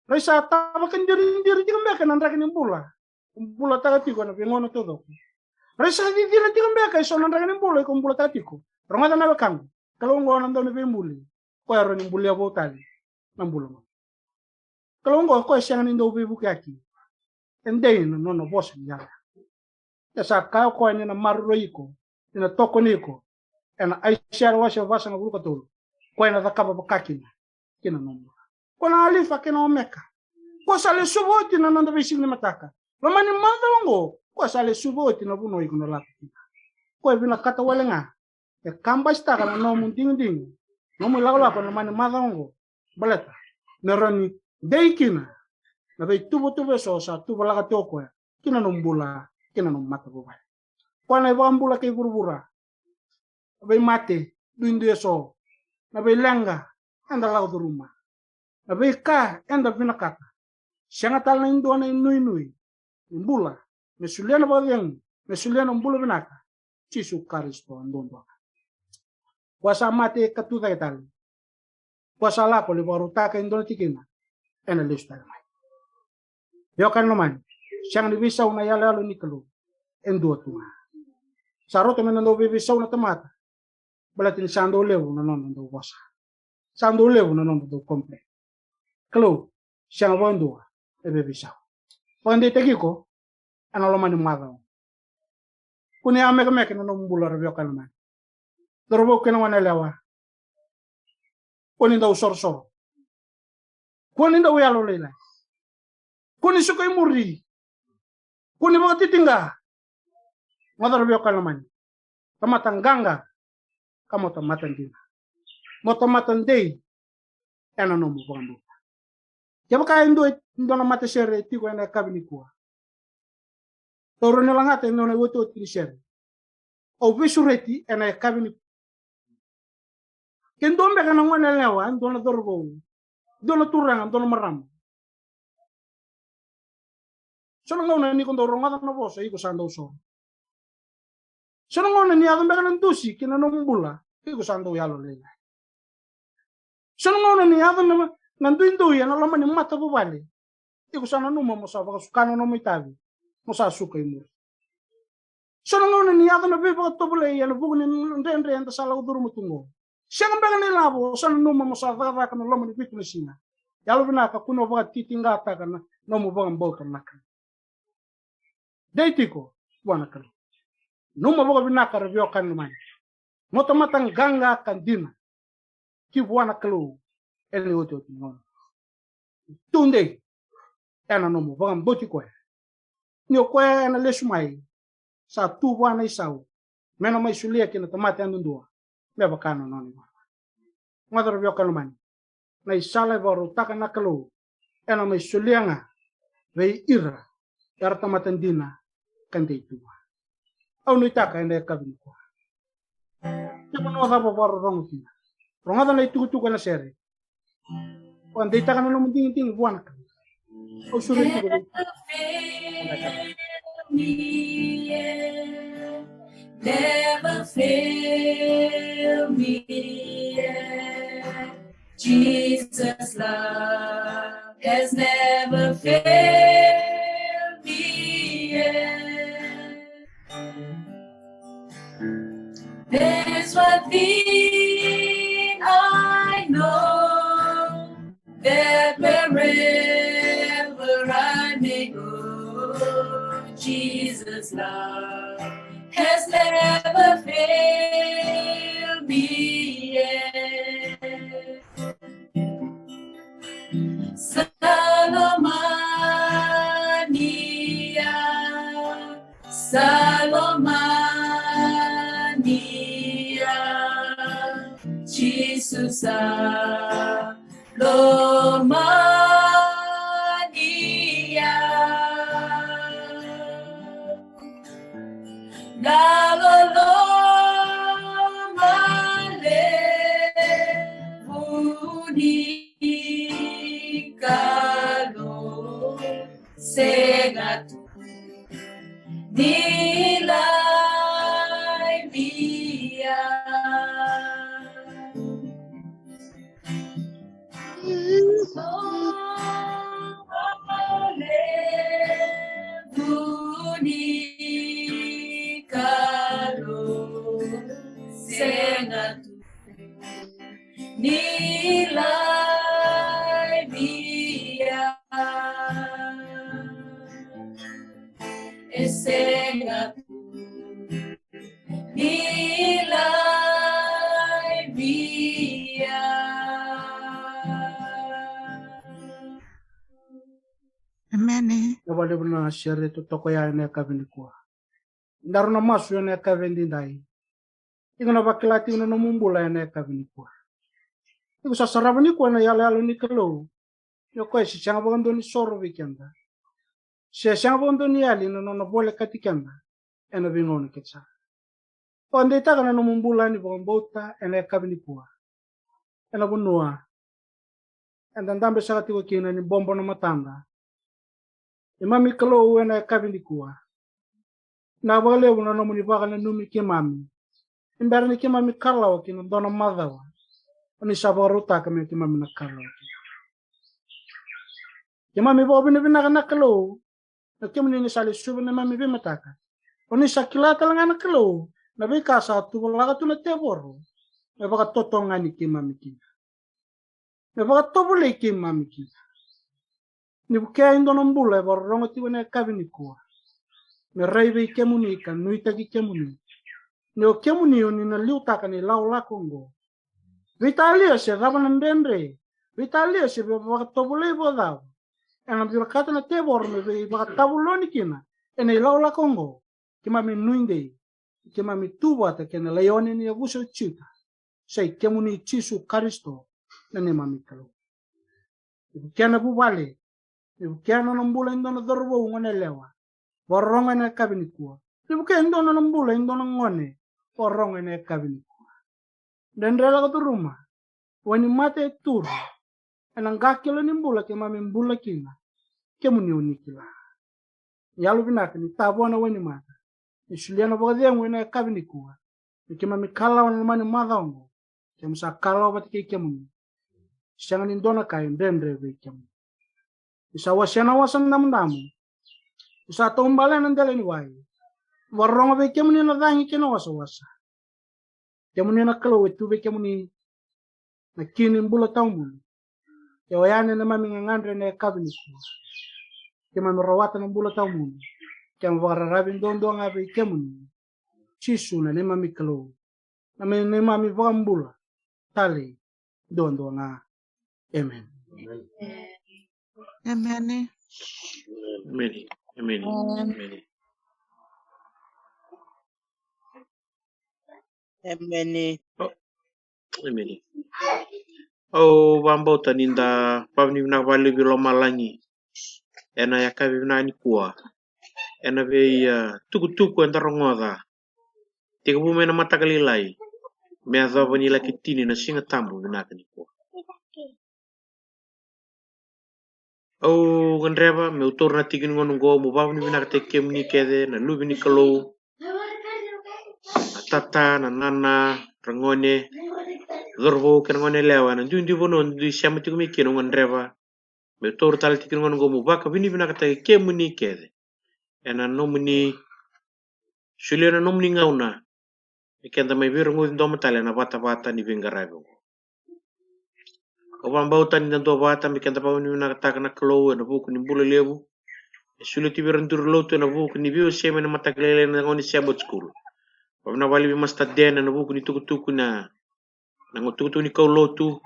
Rai sa tavakadiridiri tiko beka na draki ni bula o bulataka tiko ena veigauna taucoko. Rai sa cicina tiko beka eso na draki ni bula iko bulataka tiko. Rogoca na wekaqu, Kalou oqo na Dauniveibuli, koya e rawa ni bulia vou tale na bula oqo. Kalou oqo, koya e sega ni dau veivukiyaki. E dei na nona vosa ni yalo. E sa kaya o koya ni na maroroi iko, ni na tokoni iko. Ena Aisea na wase vasagavulu ka tolu, koya ena cakava vakakina kina nomu bula. Koya na Alifa kei na Omeka. Koya sa lesuva oti na noda veisiga ni mataka. Loma ni macawa oqo, koya sa lesuva oti na vanua iko na lako kina. Koya e vinakata wale ga e kabasitaka na nomu digidigi, nomu ilakolako ena loma ni macawa oqo, baleta me rawa ni dei kina na veituvatuva eso sa tuvalaka tiko o koya kina nomu bula, kina nomu matavuvale. Koya na iVakabula kei vuravura. Na veimate duidui eso, na veileqa eda lako curuma, na veika eda vinakata, sega tale na idua na inuinui ni bula me solia na vakacegu, me solia na bula vinaka. Jisu Karisito duadua ga. Koya sa mate ka tucake tale. Koya sa lako lai vakarautaka e dua na tikina, ena lesu tale mai. Veiwekani lomani, sega ni veisau na yaloyalo ni Kalou. E dua tu ga. Sa rauta me na dau veiveisau na tamata, baleta ni sa dau levu na noda dau vosa. Sa dau levu na noda dau complain. Kalou sega vakadua e veiveisau. Vakadeitaki iko ena loma ni macawa. Kua ni yamekemeke na nomu bula, ra veiwekani lomani. Cauravou kei na goneyalewa, kua ni dau sorosoro. Kua ni dau yalolailai. Kua ni suka i muri. Kua ni vakatitiqa. Mo cauravou, veiwekani lomani, tamata qaqa ka mo tamata dina. Mo tamata dei ena nomu vakabauta. Kevaka e dua, e dua na matasere e tiko ena yakavi nikua, Taura ni lagata e dua na iotioti ni sere. Au veisureti ena yakavi ni. Ke dua beka na gone yalewa, e dua na cauravou, dua na turaga, dua na marama. So na gauna ni ko dau rogoca na vosa, iko sa dau soro. So na gauna ni yaco beka na dusi ki na nomu bula, iko sa dau yalolailai. So na gauna ni yaco na, na duidui ena loma ni matavuvale, iko sa nanuma mo sa vakasuka na nomu itavi, mo sa suka i muri. So na gauna ni yaco na veivakatovolei ena vuku ni dredre eda sa lako curuma tu qo. Sega beka ni lavo, o sa nanuma mo sa cakacaka na loma ni vitu na siga. Yalovinaka, kua ni vakatitiqataka na nomu vakabauta na Kalou. Dei tiko vua na Kalou. Nanuma vakavinaka, ra veiwekani lomani. Mo tamata qaqa ka dina ki vua na Kalou ena iotioti ni gauna. Tudei ena nomu vakabauti koya. Ni o koya ena lesu mai, sa tu vua na isau me na mai solia ki na tamata yadudua me vaka na nona ivalavala. Rogoca, ra veiwekani lomani, na isala e vakarautaka na Kalou ena mai solia ga vei ira era tamata dina ka dei tu vua. Au nuitaka ena yakavi nikua, ke vanua cava o vakarorogo kina, rogoca na itukutuku ena sere. O a deitaka na nomu digidigi vua na Kalou. Au sureti iko. Never fail me yet. Never fail me yet. Jesus' love has never failed me yet. There's one thing I know, that wherever I may go, Jesus' love has never failed me yet. Sa lomani au, sa lomani au, Jisu sa lomani au. Na loloma levu ni Kalou, sega tu ni laivi au. Loloma levu ni Kalou, sega tu ni laivi au. E sega tu ni laivi au. Emeni. Vinaka vakalevu na sere totoka ya ena yakavi nikua. Daru na masu ena yakavi edaidai. Iko na vakila tiko na nomu bula ena yakavi nikua. Iko sa sarava nikua na iyaloyalo ni Kalou. Ni o koya se sega vakadua ni soro vei keda, se sega vakadua ni yali na nona volekati keda ena veigauna kece sara. O a deitaka na nomu bula ni vakabauta ena yakavi nikua, ena vanua eda dabe saka tiko kina ni bobo na matada. Neimami Kalou, ena yakavi nikua, vinaka vakalevu na nomuni vakananumi keimami ni bera ni keimami kalawa ki na dua na macawa o ni sa vakarautaka me keimami na kalawa kina. Keimami vakavinavinaka na Kalou, na kemuni ni sa lesuva na neimami veimataka. O ni sa kila tale ga na Kalou na veika sa tuvalaka tu na tevoro me vakatotogani keimami kina, me vakatovolei keimami kina. Ni vukea e dua na bula e vakarorogo tiko ena yakavi nikua, me rai vei kemuni ka nuitaki kemuni. Ni o kemuni o ni na liutaka na ilakolako oqo. Veitalia se cava na dredre, veitalia se veivakatovolei vakacava ena vinakata na tevoro me veivakatavuloni kina ena ilakolako oqo, keimami nuidei, keimami tu vata kei na laione ni yavusa o Juta, sa i kemuni Jisu Karisito na neimami Kalou. Ni vukea na vuvale, ni vukea na nona bula e dua na cauravou, gone yalewa. Vakarorogo ena yakavi nikua. Ni vukea e dua na nona bula e dua na gone. Vakarorogo ena yakavi nikua. Dredre lako curuma. Wainimata e turu ena qakilo ni bula keimami bula kina. Kemuni o ni kila. Yalo vinaka ni tavoa na wainimata. Ni solia na vakacegu ena yakavi nikua. Ni keimami kalawa na loma ni macawa oqo. Keimami sa kalawa vata kei kemuni. Sega ni dua na ka e dredre vei kemuni. Ni sa wasea na Wasa Damudamu. Ni sa taubale na dela ni wai. Vakarorogo vei kemuni na cagi kei na wasawasa. Kemuni na Kalou e tu vei kemuni na ki ni bula tawamudu. E oya na neimami gagadre ena yakavi nikua. Keimami rawata na bula tawamudu. Keimami vakararavi duadua ga vei kemuni. Jisu na neimami Kalou. Na me neimami vakabula. Talei duadua ga. Emeni. Emeni. Emeni. Emeni. Emeni. Emeni. Emeni. Au vakabauta ni da vakavinavinaka vakalevu vei lomalagi ena yakavi vinaka nikua. Ena vei, ah, tukutuku eda rogoca. Tekivu mai na mataka lailai me yacova ni laki tini na Siga Tabu vinaka nikua. Au gadreva meu taura na tiki ni gauna oqo meu vakavinavinakataki kemuni kece na luve ni Kalou, na tata, na nana, ragone, cauravou kei na gone yalewa ena duidui vanua dui sema tiko mai kina. Au gadreva meu taura tale tiki ni gauna oqo meu vakavinavinakataki kemuni kece ena nomuni solia na nomuni gauna me keda mai veirogoci domo tale ena vatavata ni veiqaravi oqo. Au vakabauta ni da duavata me keda vakavinavinakataka na Kalou ena vuku ni bula levu e solia tu vei ira na duru lotu ena vuku ni veiwasei mai na mataka lailai ena gauna ni Sabbath School. Vakavinavinaka vakalevu vei Master Dan ena vuku ni tukutuku na na tukutuku ni kaulotu,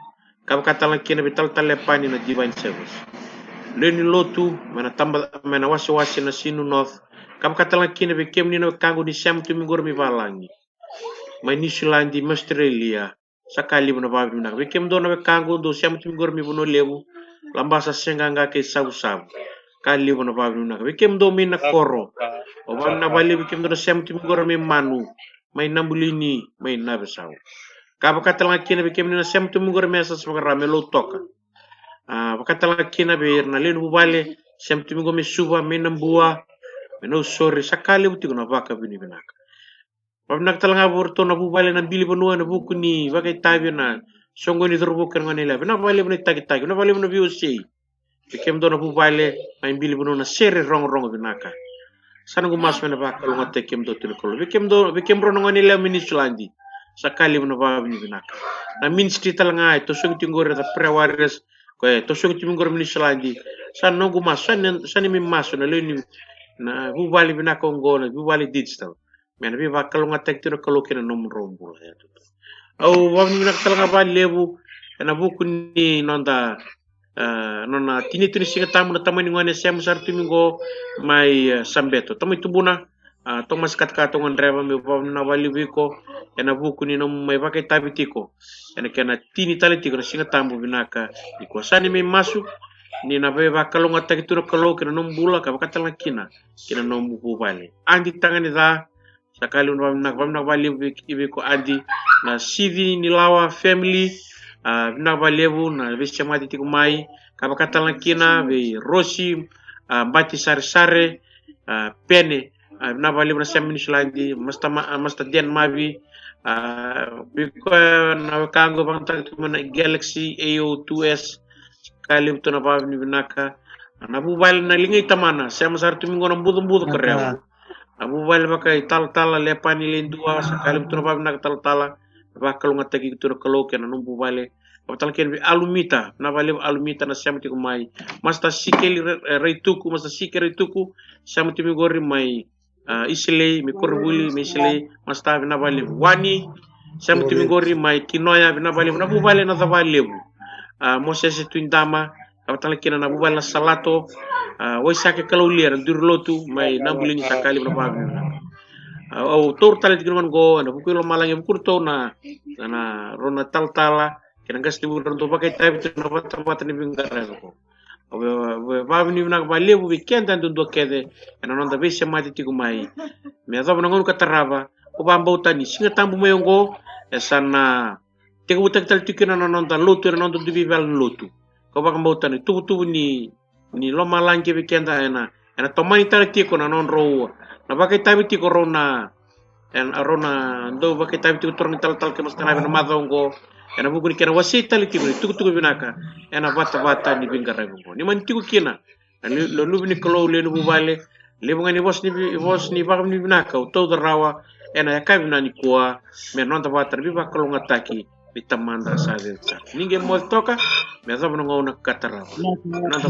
ka vaka tale ga kina vei talatala Lepani na Divine Service. Lewe ni lotu mai na taba, mai na wasewase na Sinu North, ka vaka tale ga kina vei kemuni na wekaqu ni sema tu mai qori mai valagi, mai Niusiladi, mai Australia. Sa ka levu na vakavinavinaka vei kemudou na wekaqu dou sema tu mai qori mai Vanua Levu, Labasa, Seaqaqa kei Savusavu. Ka levu na vakavinavinaka vei kemudou mai na koro. Au vakavinavinaka vakalevu vei kemudou na sema tu mai qori mai Manu, mai Nabulini, mai Navesau. Ka vaka tale ga kina vei kemuni na sema tu mai qori mai Yasayasa Vakarau, mai Lautoka. A, vaka tale ga kina vei ira na lewe ni vuvale sema tu mai qori mai Suva, mai Nabua, mai Nausori. Sa ka levu tiko na vakavinavinaka. Vakavinavinaka tale ga vei iratou na vuvale na Bilivanua ena vuku ni vakaitavi ena soqoni ni cauravou kei na gone yalewa. Vinaka vakalevu na itakitaki, vinaka vakalevu na veiwasei. Vei kemudou na vuvale mai Bilivanua na sere rogorogo vinaka. Sa noqu masu me na vakalougatataki kemudou tu na Kalou. Vei kemudou, vei kemudrau na gone yalewa mai Niusiladi, sa ka levu na vakavinavinaka. Na ministry tale ga e tosogi tiko qori, the prayer warriors, ko e tosogi tiko qori mai Niusiladi. Sa noqu masu, sa ni, sa ni mai masu na lewe ni, na vuvale vinaka oqo, na vuvale digital. Me na veivakalougatataki tu na Kalou kei na nomudrau bula. Au vakavinavinaka tale ga vakalevu ena vuku ni noda, e, nona tini tu ni Siga Tabu na tamani gone sema sara tu mai qo mai, e, Sabeto. Tamai Tubuna, a, Tomasi Katakata, au gadreva meu vakavinavinaka vakalevu vei iko ena vuku ni nomu mai vakaitavi tiko ena kena tini tale tiko na Siga Tabu vinaka nikua. Sa ni mai masu ni na veivakalougatataki tu na Kalou kei na nomu bula, ka vaka tale ga kina kei na nomu vuvale. Adi Tagane Ca, sa ka levu na vakavinavinaka, vakavinavinaka vakalevu vei, vei iko Adi, na Sici ni Lawa family, a, vinaka vakalevu na veisemati tiko mai, ka vaka tale ga kina vei Rosi, a, Bati Saresare, a, Pene, a, vinaka vakalevu na sema mai Niusiladi, Master Ma-, a, Master Dan Mavi, a, vei koya na wekaqu vakayagataki tiko mai na Galaxy A O two S, ka levu tu na vakavinavinaka. Na vuvale na Ligai Tamana, sema sara tu mai qo na Bucobuco Karewa. Na vuvale vaka i talatala Lepani Ledua, sa ka levu tu na vakavinavinaka talatala. Vakalougatataki iko tu na Kalou kei na nomu vuvale. Vaka tale kina vei Alumita, vinaka vakalevu Alumita na sema tiko mai. Master Sikeli Ra-, e, Raituku, Master Sike Raituku, sema tiko mai qori mai, a, Isilei, mai Korovuli, mai Isilei, Master vinaka vakalevu. Wani, sema tiko mai qori mai Kinoya, vinaka vakalevu. Na vuvale na Cavalevu. A, Mosese Tuidama, ka vaka tale kina na vuvale na Salato, a, Waisake Kalaulia, na duru lotu mai Nabulini, sa ka levu na vakavinavinaka. A, au taura tale tiko na gauna qo ena vuku i lomalagi, e vuku iratou na, na, na rau na talatala kei na qasenivuli, rau dau vakaitavi tu na vatavata ni veiqaravi qo. Au vakavinavinaka vakalevu vei keda duadua kece ena noda veisemati tiko mai me yacova na gauna ka tarava. Au vakabauta ni Siga Tabu mai oqo e sa na tekivutaki tale tiko kina na noda lotu ena noda dui veivalenilotu. Kau vakabauta ni tuvatuva ni ni lomalagi vei keda ena ena tomani tale tiko na nodrau na vakaitavi tiko rau na ena rau na dau vakaitavi tiko turaga ni talatala kei na masu taravi ena macawa oqo ena vuku ni kena wasei tale tiko ni tukutuku vinaka ena vatavata ni veiqaravi oqo ni mani tiko kina na luve ni Kalou lewe ni vuvale. Levu ga ni vosa ni vosa ni vakavinavinaka au tauca rawa ena yakavi nikua me noda vata na veivakalougatataki ni Tamada sa cecere. Ni qai moce toka me yacova na gauna ka tarava. Nada.